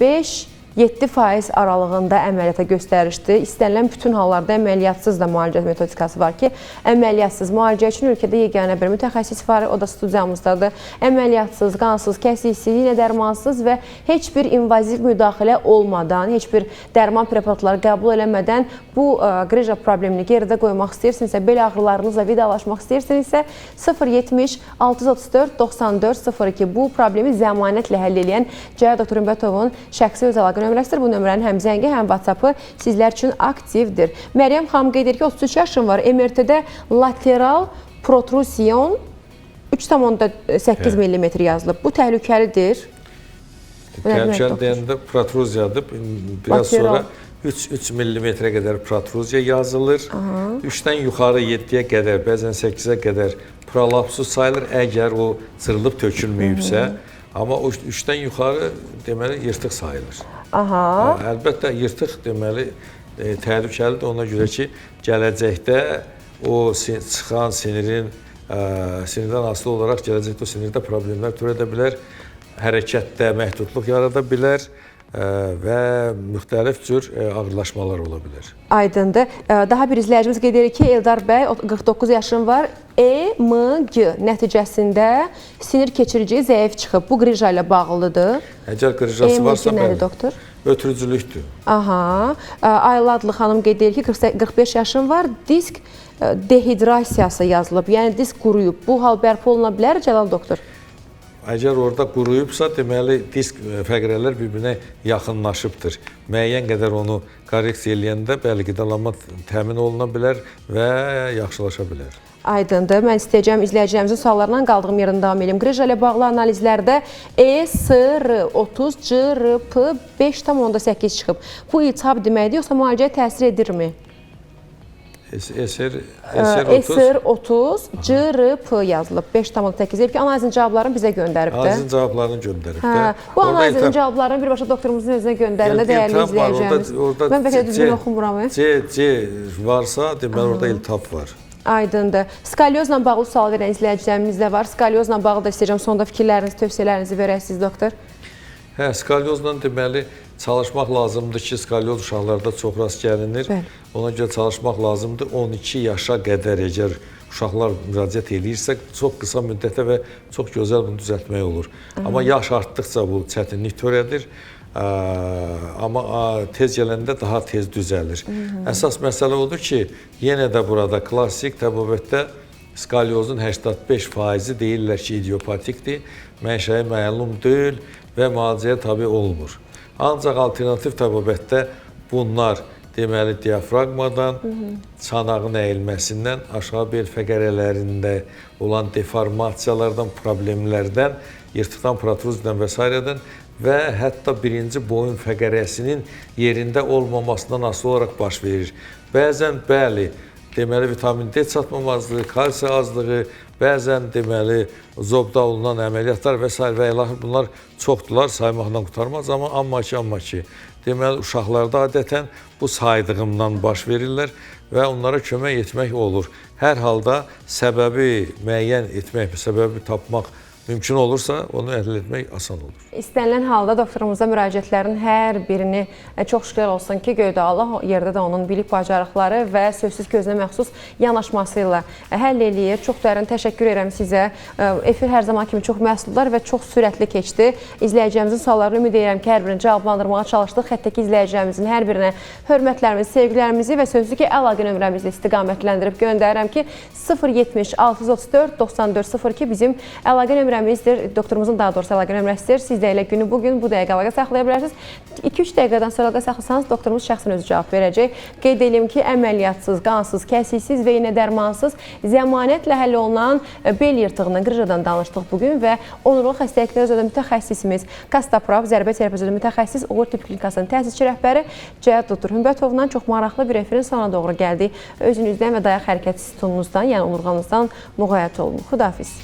5-7% aralığında əməliyyata göstərişdir. İstənilən bütün hallarda əməliyyatsız da müalicə metodikası var ki, əməliyyatsız müalicə üçün ölkədə yeganə bir mütəxəssis var, o da studiyamızdadır. Əməliyyatsız, qansız, kəsiksiz, yenə dərmansız və heç bir invaziv müdaxilə olmadan, heç bir dərman preparatları qəbul eləmədən bu qrıja problemini geridə qoymaq istəyirsinizsə, bel ağrılarınızla vidalaşmaq istəyirsinizsə, 070 634 94 02 bu problemi zəmanətlə həll eləyən Cəlal Doktor Ümbətovun şəxsi öz əlaqə nömrəsidir. Bu nömrənin həm zəngi, həm WhatsApp-ı sizlər üçün aktivdir. Məryəm xanım qeyd edir ki, 33 yaşım var. MRT-də lateral protrusiyon 3,8 mm yazılıb. Bu təhlükəlidir. Təhlükəli deyəndə protruziyadır. Biraz sonra 3 mm-ə qədər protruziya yazılır. 3-dən yuxarı 7-yə qədər, bəzən 8-ə qədər prolapsus sayılır, əgər o cırılıb tökülməyibsə. Amma o 3-dən yuxarı deməli yırtıq sayılır. Aha. Əlbəttə yırtıq deməli təhlükəlidir ona görə ki, gələcəkdə o çıxan sinirin sinirdən asılı olaraq gələcəkdə o sinirdə problemlər törədə bilər, hərəkətdə məhdudluq yarada bilər və müxtəlif cür ağırlaşmalar ola bilər. Aydındır. Daha bir izləyicimiz qeyd edir ki, Eldar bəy, 49 yaşım var, EMG nəticəsində sinir keçiriciyi zəif çıxıb. Bu qrıja ilə bağlıdır. Əgər qrıjası varsa, EMG nədir, doktor? Ötürücülükdür. Aha. Ayla adlı xanım qeyd edir ki, 45 yaşım var, disk dehidrasiyası yazılıb, yəni disk quruyub. Bu hal bərpa oluna bilər, Cəlal doktor? Əgər orada quruyubsa, deməli, disk fəqrələr bir-birinə yaxınlaşıbdır. Müəyyən qədər onu korreksiya eləyəndə, bəli, qidalanma təmin oluna bilər və yaxşılaşa bilər. Aydındır. Mən istəyəcəyim izləyicilərimizin suallarından qaldığım yerdən davam edeyim. Qrıja ilə bağlı analizlərdə E, S, R, 30, C, R, P 5,8 çıxıb. Bu iltihab deməkdir, yoxsa müalicəyə təsir edirmi? SR 30, C, R, P yazılıb. 5,8. Deyib ki, analizin cavablarını bizə göndərib də. Analizin cavablarını göndərib də. Bu analizin cavablarını birbaşa doktorumuzun özünə göndərəndə dəyərli izləyəcəyimiz. Mən bəlkə də düzgün oxumuram. C, C varsa, deməli orada iltihab var. Aydındır. Skalyozla bağlı sual verən izləyicilərimiz də var. Skalyozla bağlı da istəyəcəm sonda fikirlərinizi, tövsiyələrinizi verəsiniz, doktor. Hə, skalyozla deməli çalışmaq lazımdır ki, skalyoz uşaqlarda çox rast gəlinir. Bəli. Ona görə çalışmaq lazımdır. 12 yaşa qədər əgər uşaqlar müraciət eləyirsə, çox qısa müddətə və çox gözəl bunu düzəltmək olur. Amma yaş artdıqca bu çətinlik törədir. Amma tez gələndə daha tez düzəlir. Əsas məsələ odur ki, yenə də burada klassik təbabətdə skalyozun 85%-i deyirlər ki, idiopatikdir, mənşəyi məlum deyil və müalicəyə tabi olmur. Ancaq alternativ təbabətdə bunlar deməli diafraqmadan, çanağın əyilməsindən, aşağı bel fəqərələrində olan deformasiyalardan, problemlərdən, yırtıqdan, protruzdan və s. və hətta birinci boyun fəqərəsinin yerində olmamasından asılı olaraq baş verir. Bəzən, bəli, deməli vitamin D çatmamazlığı, kalsi azlığı, bəzən deməli zobda olunan əməliyyatlar və s. və ilaxır bunlar çoxdular, saymaqla qurtarmaz, amma amma ki, deməli uşaqlarda adətən bu saydığımdan baş verirlər və onlara kömək etmək olur. Hər halda səbəbi müəyyən etmək, səbəbi tapmaq mümkün olursa, onu həll etmək asan olur. İstənilən halda doktorumuza müraciətlərin hər birini çox şükürlər olsun ki, göydə Allah, yerdə də onun bilik bacarıqları və sözsüz ki, özünə məxsus yanaşması ilə həll eləyir. Çox dərin təşəkkür edirəm sizə. Efir hər zaman kimi çox məhsuldar və çox sürətli keçdi. İzləyicilərimizin suallarını ümid edirəm ki, hər birini cavablandırmağa çalışdıq. Hətta ki, izləyicilərimizin hər birinə hörmətlərimizi, sevgilərimizi və sözsüz ki, əlaqə nömrəmizi istiqamətləndirib göndərirəm ki, 070 634 94 02 bizim əlaqə nömrəmizdir. nömrəmizdir. Doktorumuzun daha doğrusu əlaqə nömrəsidir. Siz də elə günü bu gün bu dəqiqə əlaqə saxlaya bilərsiniz. 2-3 dəqiqədən sonra əlaqə saxlasanız doktorumuz şəxsən özü cavab verəcək. Qeyd eləyim ki, əməliyyatsız, qansız, kəsiksiz və iynə dərmansız zəmanətlə həll olunan bel yırtığından, qrıjadan danışdıq bu gün və onurğa xəstəlikləri üzrə mütəxəssisimiz, Kastaprav zərbə terapiyası üzrə mütəxəssis Uğur Tibb Klinikasının təsisçi rəhbəri Cəyad Doktor Hümbətovla çox maraqlı bir efirin sonuna doğru gəldik. Özünüzdən və dayaq hərəkət sütununuzdan, yəni onurğanızdan müğayət olun. Xudahafiz.